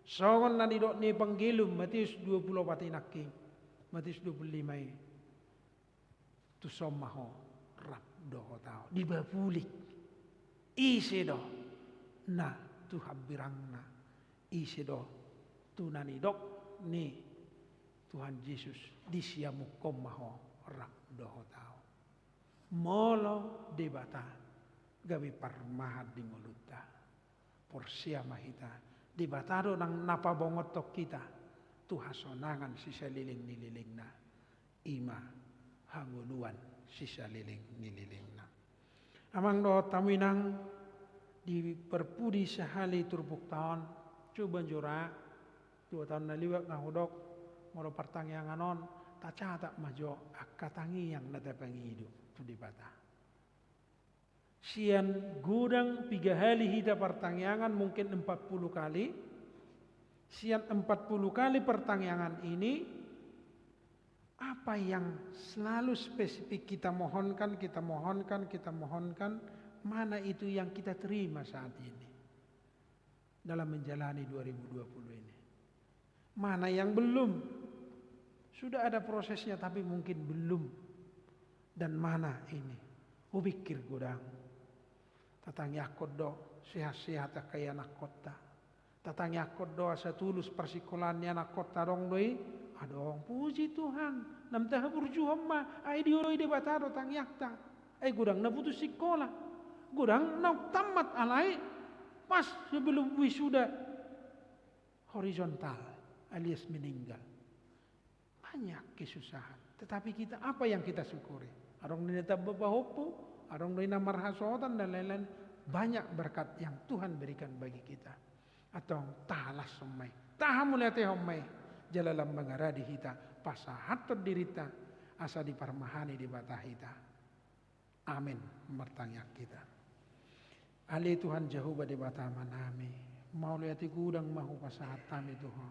Songon na nidok ni Evangelium Matius dua pulu opat i nangkin, Matius dua pulu lima i. Tuson ma ho rap dohot ahu. Dibapulik. Ise do na tu hambirangna? Ise do tu na nidok ni Tuhan Jesus? Disiamukhon ma ho rap dohot ahu. Molo Debata gabe parmahan di ngolunta, porsea ma hita, Debata do nang na pabongothon hita tu hasonangan sisaleleng ni lelengna. I ma hangoluan sisaleleng ni lelengna. Amang dohot hamu inang, di parpudi sahali turpukta on, coba jora, dua taon na liwat nga hudok, molo partangiangan on, tacatat ma jo angka tangiang na tapangido tu Debata. Sian godang piga hali hita partangiangan, mungkin empat puluh kali. Sian empat puluh kali partangiangan ini, apa yang selalu spesifik kita mohonkan, kita mohonkan, kita mohonkan, mana itu yang kita terima saat ini dalam menjalani dua ribu dua puluh ini? Mana yang belum? Sudah ada prosesnya, tapi mungkin belum. Dan mana ini? Hupikir godang. Tatangiangkon do sehat-sehat angka ianakhonta. Tatangiangkon do asa tulus parsikolaan ni anakhonta, adong do i? Adong, puji Tuhan. Naung tahaburjuhon ma, ai dioloi Debata do tangiangta. Ai godang na putus sikola. Godang naung tamat alai pas sebelum wisuda horizontal alias meninggal. Banyak kesusahan. Tetapi kita, apa yang kita syukuri? Adong do i na tamba pahompu, adong do i na marhasohotan, dan lain-lain. Banyak berkat yang Tuhan berikan bagi kita. Antong, tahalashon ma i, tahamauliatehon ma i, jala lam mangaradi hita pasahathon dirinta asa diparmahani Debata hita. Amen. Martangiang hita. Ale Tuhan Jahowa Debata Amanami, mauliate godang ma hupasahat hami tu Ho.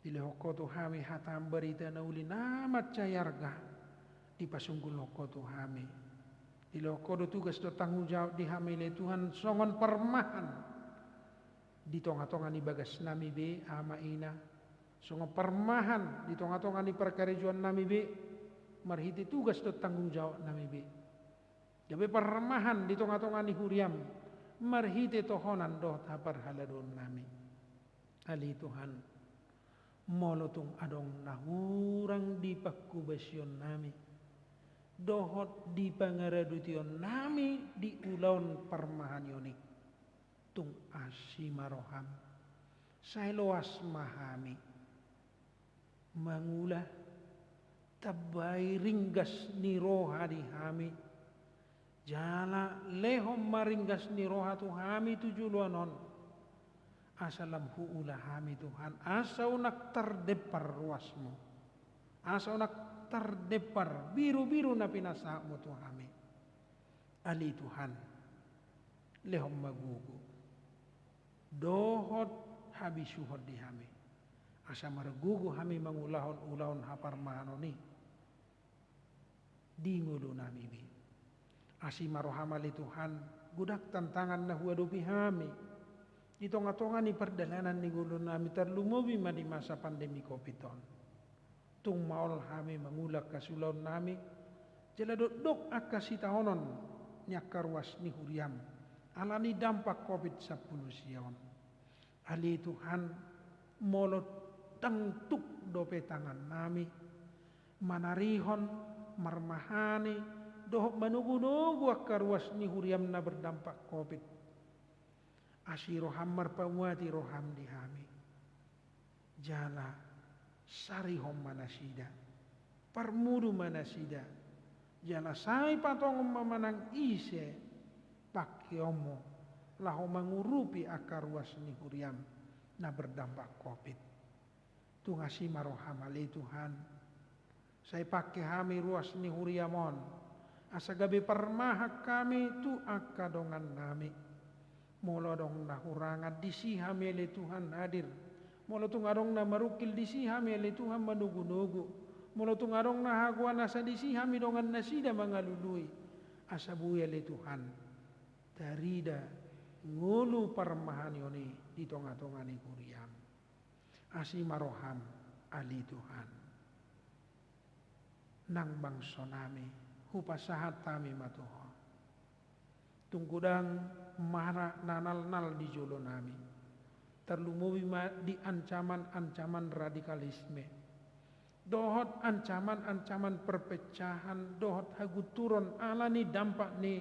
Dilehon Ho tu hami hata barita na uli na mansai arga, dipasunggulhon Ho tu hami. Dilehon Ho do tugas dohot tanggung jawab di hami, ale Tuhan, songon parmahan di tonga-tonga ni bagasnami be, ama ina, songon parmahan di tonga-tonga ni parkarejoannami be, marhite tugas dohot tanggung jawabnami be. Gabe parmahan di tonga-tonga ni huriam, marhite tohonan dohot haparhaladoonnami. Ale Tuhan, Molo tung adong na hurang di pangkobasionnami dohot di pangaradotionnami di ulaon parmahanion i, tung asi ma roham, sai loas ma hami mangula, tambai ringgas ni roha di hami, jala lehon ma ringgas ni roha tu hami tu joloan on, asa lam huula hami Tuhan, asa unang tardempar ruasmu, asa unang tardempar birubiru na pinasahatmu tu hami. Ale Tuhan, lehon ma gogo dohot habisuhon di hami, asa margogo hami mangulahon ulaon haparmahanon i di ngolunami be. Asi ma roham ale Tuhan, godang tantangan na huadopi hami di tongatonga ni pardalanan ni ngolunami, tarlumobi ma di masa pandemi covid on. Tung maol hami mangula angka siulaonnami, jala dokdok angka sitaonon ni angka ruas ni huriam ala ni dampak covid sampulu sia on. Ale Tuhan, molo ndang tuk dope tangannami manarihon, marmahani dohot manogunogu angka ruas ni huriam na berdampak covid, asi roham, marpamuati roham di hami, jala sarihon ma nasida, parmudu ma nasida, jala sai patongon ma manang ise pangkeonmu laho mangurupi angka ruas ni huriam na berdampak covid. Tung asi ma roham ale Tuhan, sai pangke hami ruas ni huriam on, asa gabe parmahan hami tu angka dongannami. Molo adong na hurangan, disi hami ale Tuhan hadir. Molo tung adong na marungkil, disi hami ale Tuhan manogunogu. Molo tung adong na hagoan, asa disi hami dongan nasida mangalului. Asa boi ale Tuhan tarida ngolu parmahanion i di tongatonga ni huriam. Asi ma roham ale Tuhan. Nang bangsonami, hupasahat hami ma tu Ho. Tung godang mara na nalnal di jolonami, tarlumobi ma di ancaman-ancaman radikalisme dohot ancaman-ancaman perpecahan dohot hagunturon ala ni dampak ni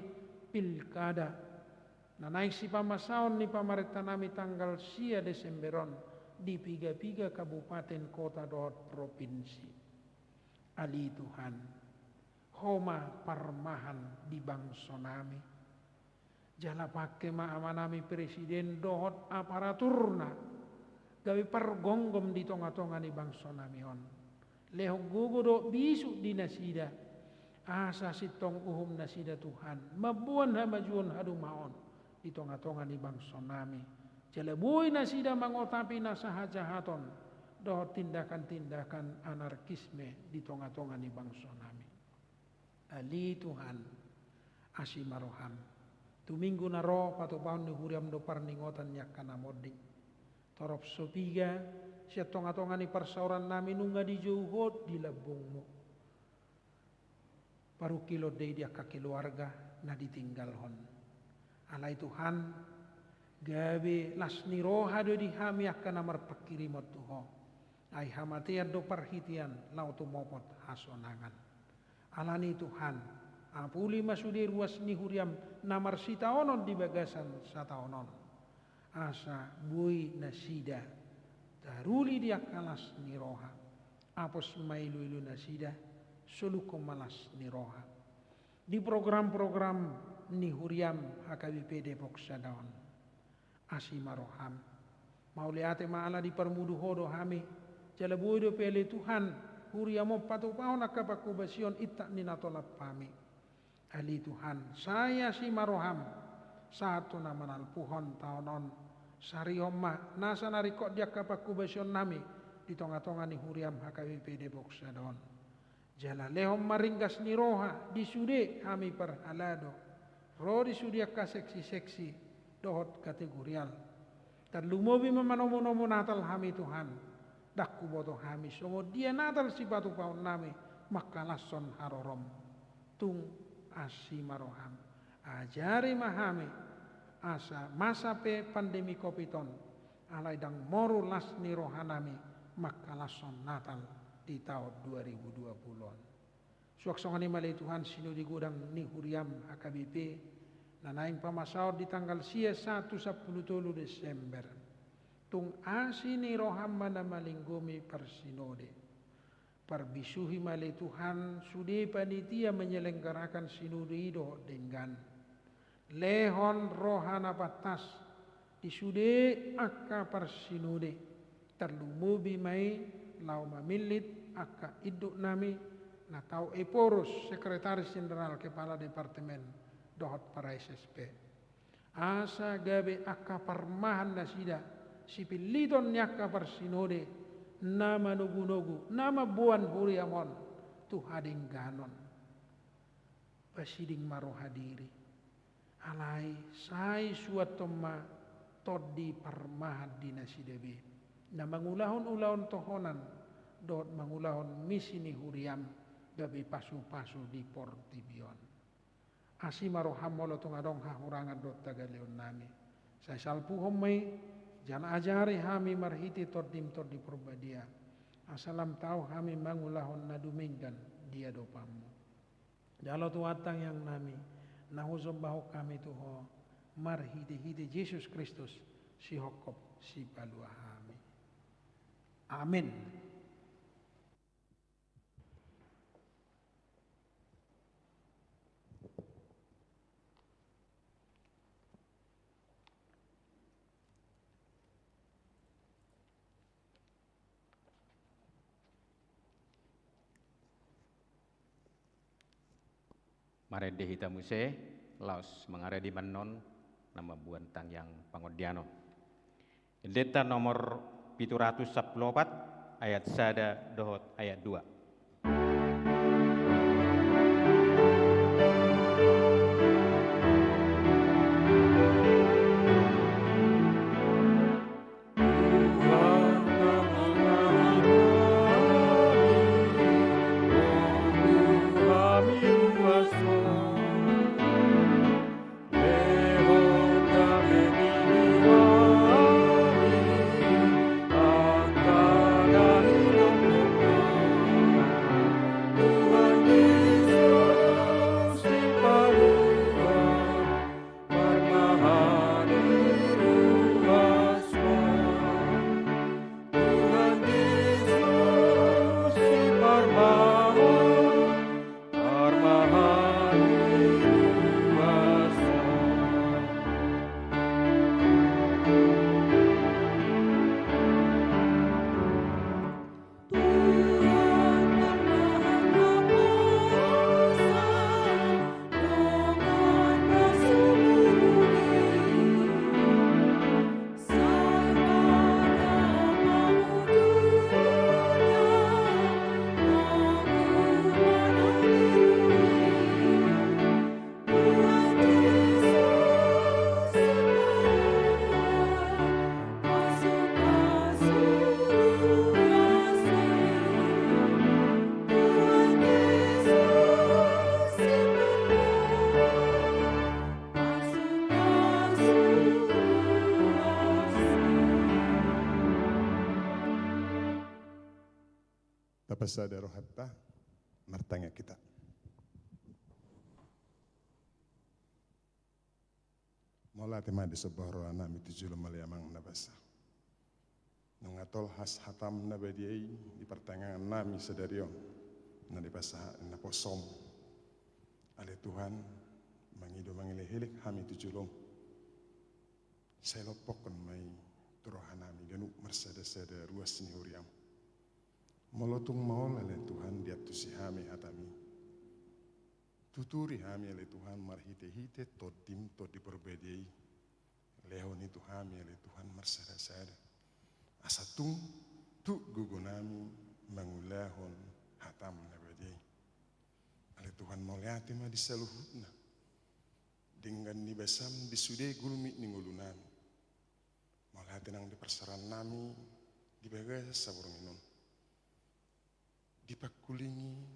pilkada na naeng sipamasaon ni pamarentanami tanggal sia Desember on di pigapiga kabupaten, kota dohot propinsi. Ale Tuhan, Ho ma parmahan di bangsonami. Jala pangke ma amanami presiden dohot aparaturna gabe pargomgom di tongatonga ni bangsonami on. Lehon gogo dohot bisuk di nasida, asa sintong uhum nasida Tuhan mamboan hamajuon hadumaon di tongatonga ni bangsonami. Jala boi nasida mangotapi nasa hajahaton dohot tindakan-tindakan anarkisme di tongatonga ni bangsonami. Ale Tuhan, asi ma roham. Tu minggu na ro patupaon ni huriam do parningotan ni angka na monding. Torop so piga sian tongatonga ni parsaorannami nunga dijou Ho di lambungmu. Parungkilon do i di angka keluarga na ditinggalhon. Alai Tuhan, gabe las ni roha do di hami angka na marpanghirimon tu Ho. Ai hamatean do parhitean laho tumopot hasonangan. Ala ni i Tuhan, apuli ma sude ruas ni huriam na marsitaonon di bagasan sataon on. Asa boi nasida taruli di angka las ni roha. Apos ma iluilu nasida, solukhon ma las ni roha di program-program ni huriam H K B P Depok Sada on. Asi ma roham. Mauliate ma ala diparmudu Ho do hami. Jala boi dope ale Tuhan, huriam on patupahon angka panghobasion intap ni na tolap hami. Ale Tuhan, sai asi ma roham. Sahat tu na manalpuhon taon on, sarihon ma nasa na ringkot di angka panghobasionnami di tongatonga ni huriam H K B P Depok Sada on. Jala lehon ma ringgas ni roha di sude hami parhalado, ro di sude angka seksi-seksi dohot kategorial. Tarlumobi ma manomu-nomu Natal hami Tuhan. Ndang huboto hami songon dia Natal sipatupaonnami mangkalashon harorom. Tung asi ma roham. Ajari ma hami asa masa pe pandemi covid on, alai ndang moru las ni rohanami mangkalashon Natal di taon dua ribu dua puluh on. Suang songon i ma ale Tuhan sinode godang ni huriaM H K B P, na naeng pamasaon di tanggal sia sahat tu sampulu tolu Desember. Tung asi ni rohaM ma na malinggomi parsinode. Parbisuhi ma ale Tuhan sude panitia menyelenggarakan sinode i dohot denggan. Lehon roha na pantas di sude angka parsinode, tarlumobi ma i laho mamillit angka induk nami na tau Ephorus, Sekretaris Jenderal, Kepala Departemen, dohot para S S P. Asa gabe angka parmahan nasida, sipilliton ni angka parsinode, na manogunogu, na mamboan huriaM on tu hadengganon. Pasiding ma roha diri. Alai sai suanhon ma tondi parmahan di nasida be, na mangulahon ulaon tohonan dohot mangulahon misi ni huriaM gabe pasupasu di portibi on. Asi ma rohaM molo tung adong hahurangan dohot hagaleonnami. Sai salpuhon ma i, jala ajari hami marhite TondiM Tondi Parbadia, asa lam tau hami mangulahon na dumenggan di adopanMu. Jalo Tuhan tangiangnami, na husombahon hami tu Ho, marhitehite Jesus Kristus, sihophop sipalua hami. Amen. Marende hita muse, laos mangarade ma annon na mamboan tangiang pangondianon. Endenta nomor pitu ratus sampulu opat, ayat sada dohot ayat dua. Tapasada rohanta, martangiang hita. Mauliate ma di somba rohanami tu joloM ale Amang na basa. Nunga tolhas hataM na badia i di partangiangannami sadari on, na dipasahat ni naposoM. Ale Tuhan, mangido mangelekelek hami tu joloM. Sai lompokkon ma i tu rohanami ganup marsadasada ruas ni huriaM. Molo tung maol ale Tuhan diantusi hami hataMi, tuturi hami ale Tuhan marhitehite TondiM Tondi Parbadia i. Lehon i tu hami ale Tuhan marsadasada, asa tung tuk gogonami mangulahon hataM na badia i. Ale Tuhan, mauliate ma di saluhutna denggan ni basaM di sude gulmit ni ngolunami. Mauliate nang di parsaorannami di bagasan saborngin on. Dipangkulingi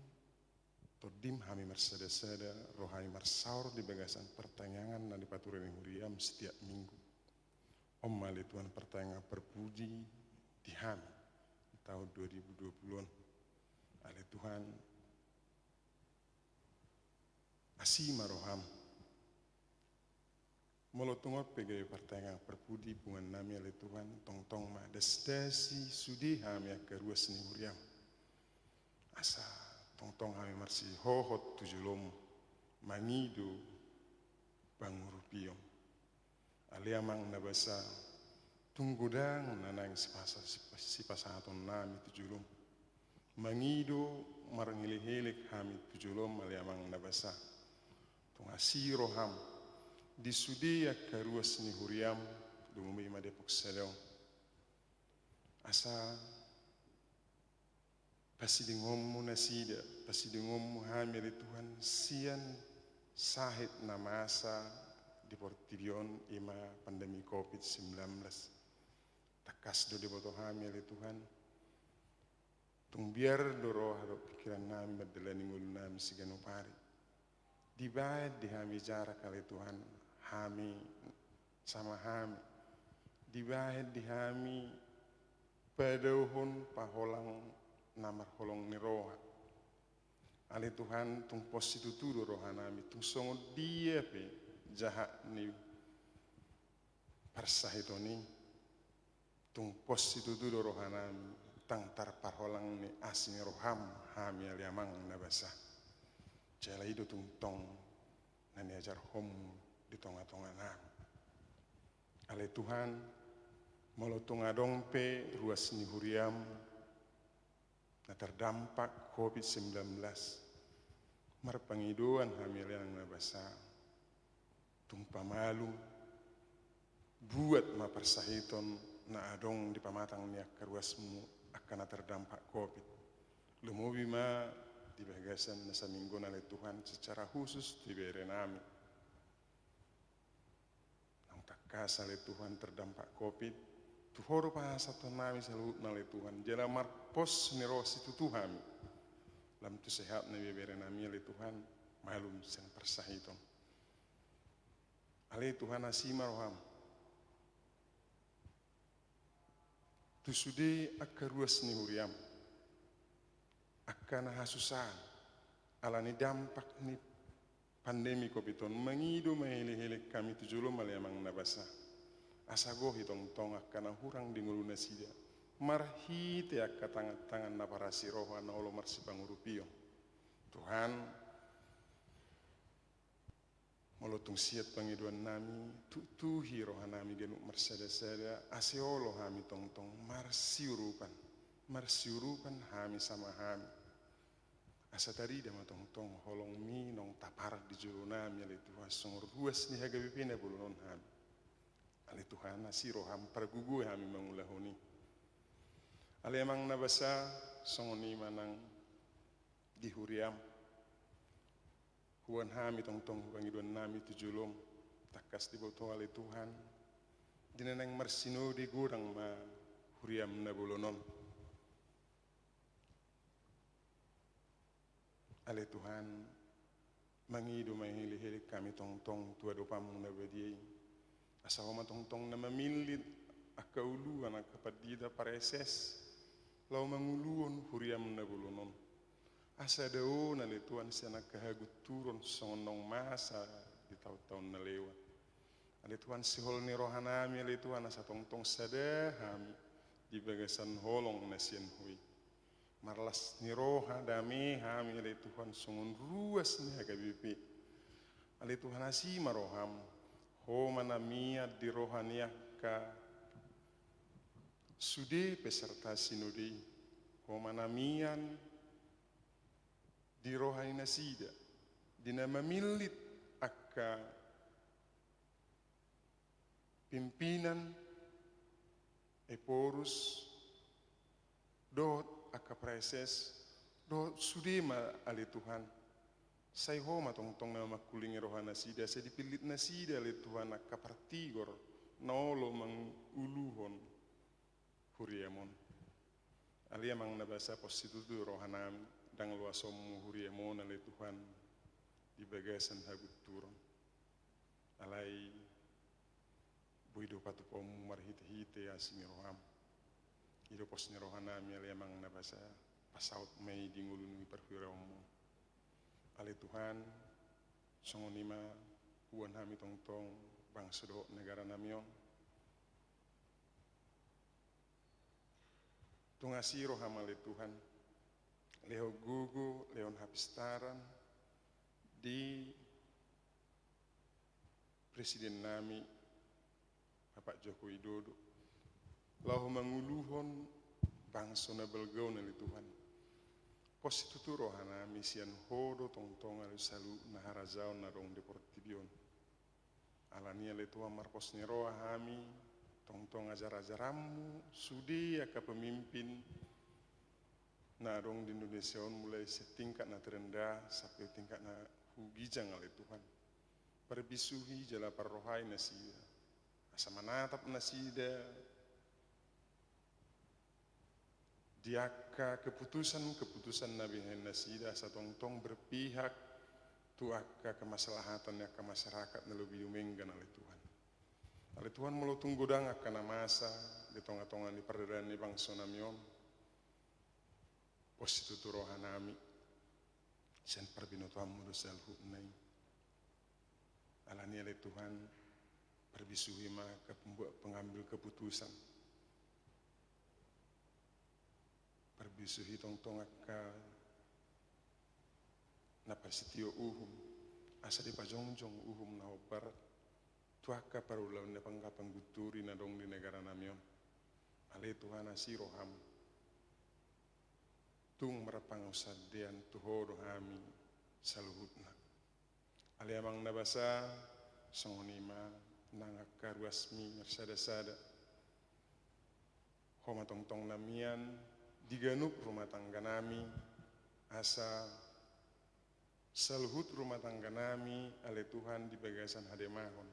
TondiM hami marsadasada, rohami marsaor di bagasan partangiangan na dipature ni huriaM setiap minggu. On ma ale Tuhan partangiangan parpuji di hami, tahun dua ribu dua puluh on. Ale Tuhan, asi ma roham. Molo tung on pe gabe partangiangan parpudi punguan nami ale Tuhan, tongtong ma dasdasi sude hami angka ruas ni huriam. Asa tongtong hami marsihohot tu jolom mangido pangurupion. Ale Amang na basa, tung godang na naeng sipasa-, sipa-, sipasahaton nami tu jolom. Mangido marngelek-elek hami tu jolom ale Amang na basa. Tung asi roham di sude angka ruas ni huriam, lumobi ma Depok sada on. Asa pasidingonmu nasida, pasidingonmu hami ale Tuhan sian sahit na masa di portibi on, ima pandemi covid sembilan belas. Tangkas do diboto hami ale Tuhan. Tung biar do roha dohot pingkiran nami mandalani ngolu nami siganup ari. Dibahen di hami jarak ale Tuhan, hami sama hami. Dibahen di hami padaohon paholang na marholong ni roha. Ale Tuhan, tung pos situtu do roha nami, tung songon dia pe jahat ni parsahiton i, tung pos situtu do roha nami, ndang tarparholang ni asi ni roham hami ale Amang na basa. Jala i do tung tong na niajarhonmu di tonga-tonga nami. Ale Tuhan, molo tung adong pe ruas ni huriam na tardampak covid sembilan belas, marpangidoan hami ale Amang na basa, tung pamalum, buat ma parsahiton na adong di pamatang ni angka ruasmu angka na tardampak covid. Lumobi ma di bagasan na saminggu on ale Tuhan secara khusus tu ibebere nami. Naung tangkas ale Tuhan tardampak covid, tu Ho do pasahaton nami saluhutna ale Tuhan, jala marpos ni roha situtu hami. Lam tu sehat na ibebere nami ale Tuhan, malum sian parsahiton. Ale Tuhan, asi ma roham tu sude angka ruas ni huriam, angka na hasusaan ala ni dampak ni pandemi covid on, mangido mahelek-helek hami tu jolom ale Amang na basa. Asa gohi tongtong angka na hurang di ngolu nasida marhite angka tangan-tangan na parasi roha na olo marsipangurupion. Tuhan, molo tung siat pangidoan nami, tuktuhi roha nami ganup marsada-sada, ase olo hami tongtong marsiurupan, marsiurupan hami sama hami. Asa tarida ma tongtong holongmi naung tapar di jolo nami ale Tuhan, songon ruas ni H K B P na bolon on hami. Ale Tuhan, asi roham pargogoi hami mangulahon i. Ale Amang na basa, songon i ma nang di huriam. Huboan hami tongtong pangidoan nami tu jolom, tangkas diboto ale Tuhan, di na naeng marsinode godang ma huriam na bolon on. Ale Tuhan, mangido mahelek-helek hami tongtong tu adopanmu na badia i. Asa Ho ma tongtong na mamillit angka uluan, angka pandita, praeses, laho manguluhon huriam na bolon on. Asa dao na ale Tuhan sian angka hagunturon songon naung masa di taon-taon na lewat. Ale Tuhan, sihol ni roha nami ale Tuhan, asa tongtong sada hami di bagasan holong na sian Ho i. Marlas ni roha, dame hami ale Tuhan songon ruas ni H K B P. Ale Tuhan, asi ma roham, Ho ma na mian di roha ni angka sude peserta sinode i. Ho ma na mian di roha ni nasida, di na mamillit angka pimpinan, ephorus, dohot angka praeses, dohot sude ma ale Tuhan. Sai Ho ma tongtong na mangkulingi roha nasida, sai dipillit nasida ale Tuhan angka partigor na olo manguluhon huriam on. Ale Amang na basa, pos situtu roha nami, ndang loasonmu huriam on ale Tuhan di bagasan hagunturon. Alai boi do patupaonmu marhite-hite asi ni roham. I do pos ni rohanami ale Amang na basa, pasaut ma i di ngolu ni parhiraonmu. Ale Tuhan, songon i ma huboan hami tongtong bangso dohot negaranami on. Tung asi roham ale Tuhan, lehon gogo, lehon hapistaran di presidennami Bapak Joko Widodo, laho manguluhon bangso na balga on ale Tuhan. Pos situtu rohanami sian Ho do tongtong ale saluhut na harajaon na adong di portibi on. Alani ale Tuhan marpos ni roha hami tongtong ajar-ajaranmu sude angka pemimpin na adong di Indonesia on, mulai sian tingkat na terendah sampe tingkat na hu ginjang ale Tuhan. Parbisuhi jala parrohai nasida asa manatap nasida di angka keputusan-keputusan na binahen nasida asa tongtong berpihak tu angka kemaslahatan ni angka masyarakat na lobi dumenggan ale Tuhan. Ale Tuhan, molo tung godang angka na masa di tonga-tonga ni pardalanan ni bangsonami on, pos situtu rohanami sian parbinotoanmu do saluhutna i. Alani ale Tuhan, parbisuhi ma angka pembuat pengambil keputusan. Parbisuhi tongtong angka na pasitio uhum asa dipajongjong uhum na hombar tu angka parulaon ni angka panggunturi na adong di negaranami on. Ale Tuhan, asi roham. Tung marpangunsandean tu Ho do hami saluhutna. Ale Amang na basa, songon i ma nang angka ruasmi marsada-sada. Ho ma tongtong na mian di ganup rumah tangganami, asa saluhut rumah tangganami ale Tuhan di bagasan hademahon.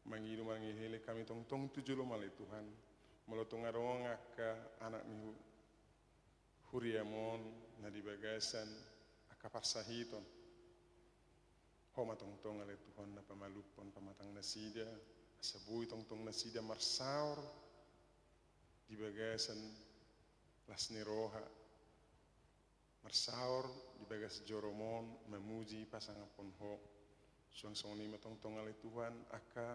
Mangido mangihelek hami tongtong tu jolom ale Tuhan, molo tung adong angka anak ni hu- huriam on na di bagasan angka parsahiton. Ho ma tongtong ale Tuhan na pamalumhon pamatang nasida, asa boi tongtong nasida marsaor di bagasan las ni roha, marsaor di bagas jorom on mamuji pasangaphon Ho. Suang songon i ma tongtong ale Tuhan angka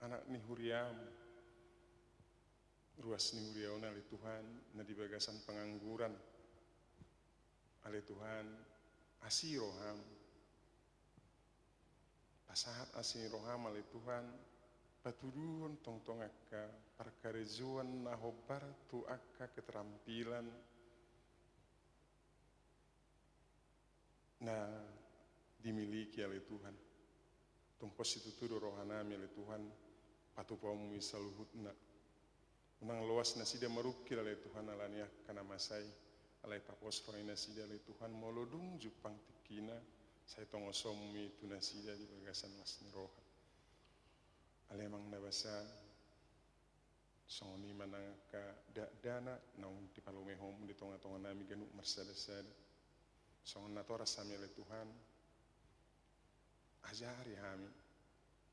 anak ni huriam, ruas ni huria on ale Tuhan na di bagasan pengangguran. Ale Tuhan, asi roham. Pasahat asi roham ale Tuhan, patuduhon tongtong angka parkarejoan na hombar tu angka keterampilan na dimiliki ale Tuhan. Tung pos situtu do rohanami ale Tuhan, patupaonmu i saluhutna. Unang loas nasida marungkil ale Tuhan alani angka na masa i, alai papos roha ni nasida ale Tuhan, molo dung jumpang tingkina, sai tongosonmu i tu nasida di bagasan las ni roha. Ale Amang na basa, songon i ma nang angka dakdanak naung dipalumehonmu di tonga-tonganami ganup marsada-sada. Songon natoras hami ale Tuhan, ajari hami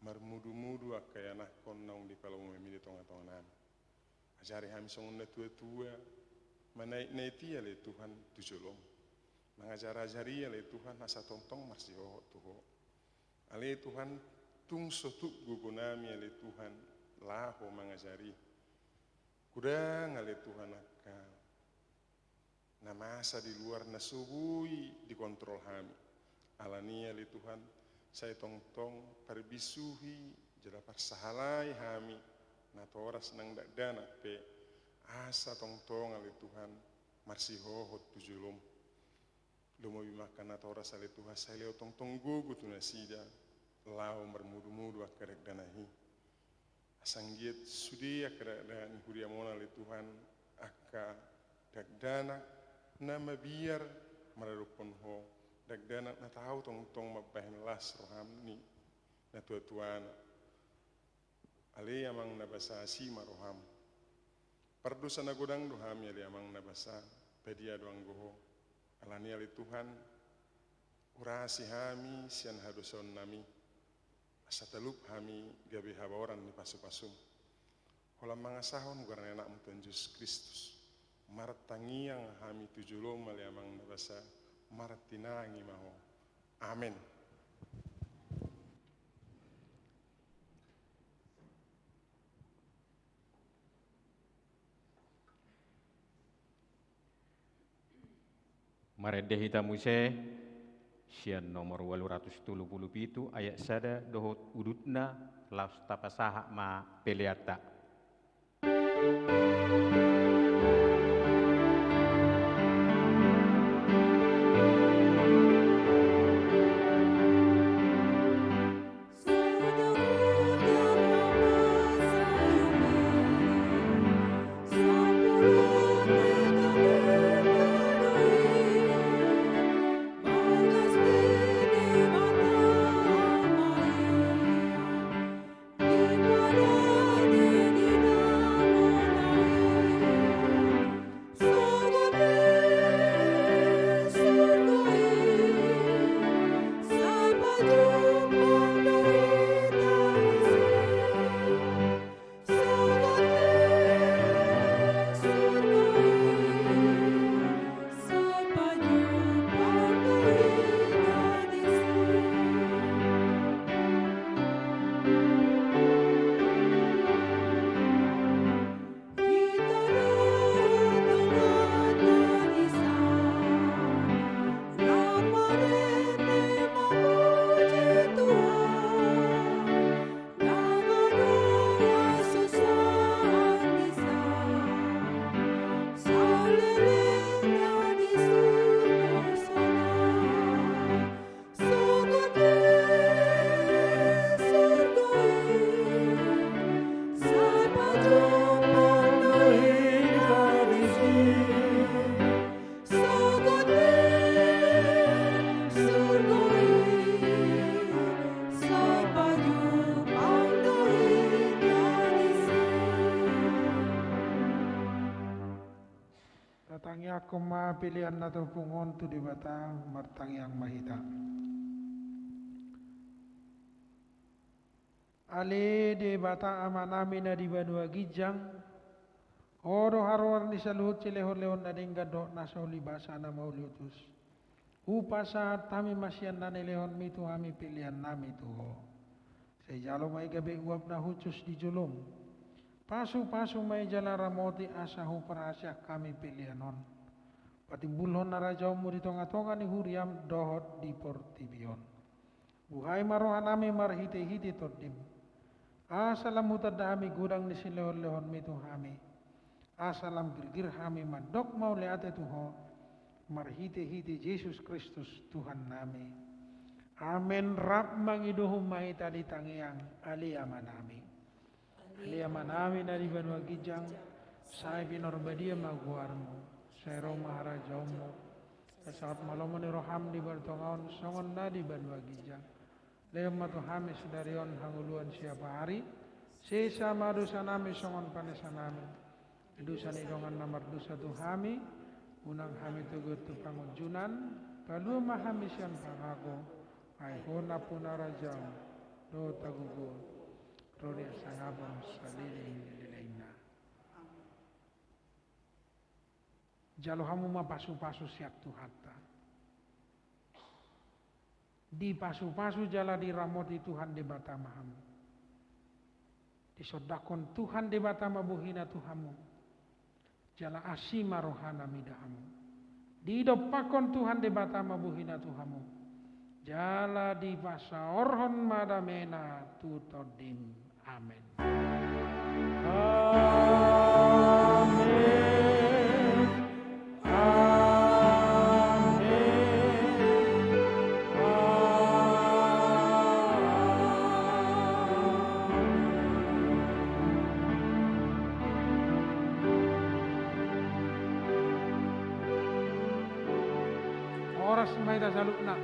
marmudu-mudu angka ianakhon naung dipalumehonmi di tonga-tonganami. Ajari hami songon natua-tua, manaek-naek i ale Tuhan tu jolom. Mangajar-ajar i ale Tuhan asa tongtong marsihohot tu Ho. Ale Tuhan, tung so tuk gogonami ale Tuhan laho mangajari. Godang ale Tuhan angka na masa di luar na so boi dikontrol hami. Alani i ale Tuhan, sai tongtong parbisuhi jala parsahalai hami natoras nang dakdanak pe, asa tongtong ale Tuhan marsihohot tu jolom. Lumobi ma angka natoras ale Tuhan, sai lehon tongtong gogo tu nasida laho marmudu-mudu angka dakdanak i. Asa anggiat sude angka dakdanak ni huriam on ale Tuhan, angka dakdanak na mabiar maradophon Ho, dakdanak na tau tongtong mambahen las roham ni natua-tuana. Ale Amang na basa, asi ma roham. Pardosa na godang do hami ale Amang na basa, badia do anggo Ho. Alani i ale Tuhan, urasi hami sian hadosaonnami, asa talup hami gabe habaoran ni pasu-pasum. Holan mangasahon goar ni Anakmu Tuhan Jesus Kristus, Martangiang hami tu jolom ale Amang na basa, martinangi ma Ho. Amen. Marende hita muse sian nomor ualu ratus tolu pulu pitu ayat sada dohot udutna, laos tapasahat ma peleanta. Tatangiangkon ma pelean na topung on tu Debata, martangiang ma hita. Ale Debata Amanami na di banua ginjang, Ho do haroar ni saluhut silehonlehon na denggan dohot na so ulibasa na mauliutus. Hupasahat hami ma sian na nilehonmi tu hami peleannami tu Ho. Sai jalo ma i gabe uap na hushus di jolom. Pasupasu ma i jala ramoti asa huparhaseang hami pelean on. Patimbulhon harajaonmu di tongatonga ni huriam dohot di portibi on. Buhai ma rohanami marhitehite Tondim. Asa lam hutanda hami godang ni silehonlehonmi tu hami. Asa lam girgir hami mandok mauliate tu Ho. Marhitehite Jesus Kristus Tuhannami. Amen. Rap mangidohon ma hita di tangiang, ale Amanami. Ale Amanami na di banua ginjang, sai pinarbadia ma goarmu, sai ro ma harajaonmu, sai saut ma lomo ni roham di banua tonga on songon na di banua ginjang. Lehon ma tu hami sadari on hangoluan siapari, sesa ma dosanami songon panesanami di dosa ni dongan na mardosa tu hami, unang hami togihon tu pangunjunan, palua ma hami sian pangago, ai Ho nampuna harajaon dohot hagogoon, ro di hasangapon saleleng ni lelengna. Jalo hamu ma pasupasu sian Tuhanta. Dipasupasu jala diramoti Tuhan Debata ma hamu. Disondangkon Tuhan Debata ma bohina tu hamu. Jala asi ma rohana mida hamu. Didompakkon Tuhan Debata ma bohina tu hamu. Jala dipasaorhon ma damena tu tondim. Amen. Amen. Amen. Horas ma hita saluhutna.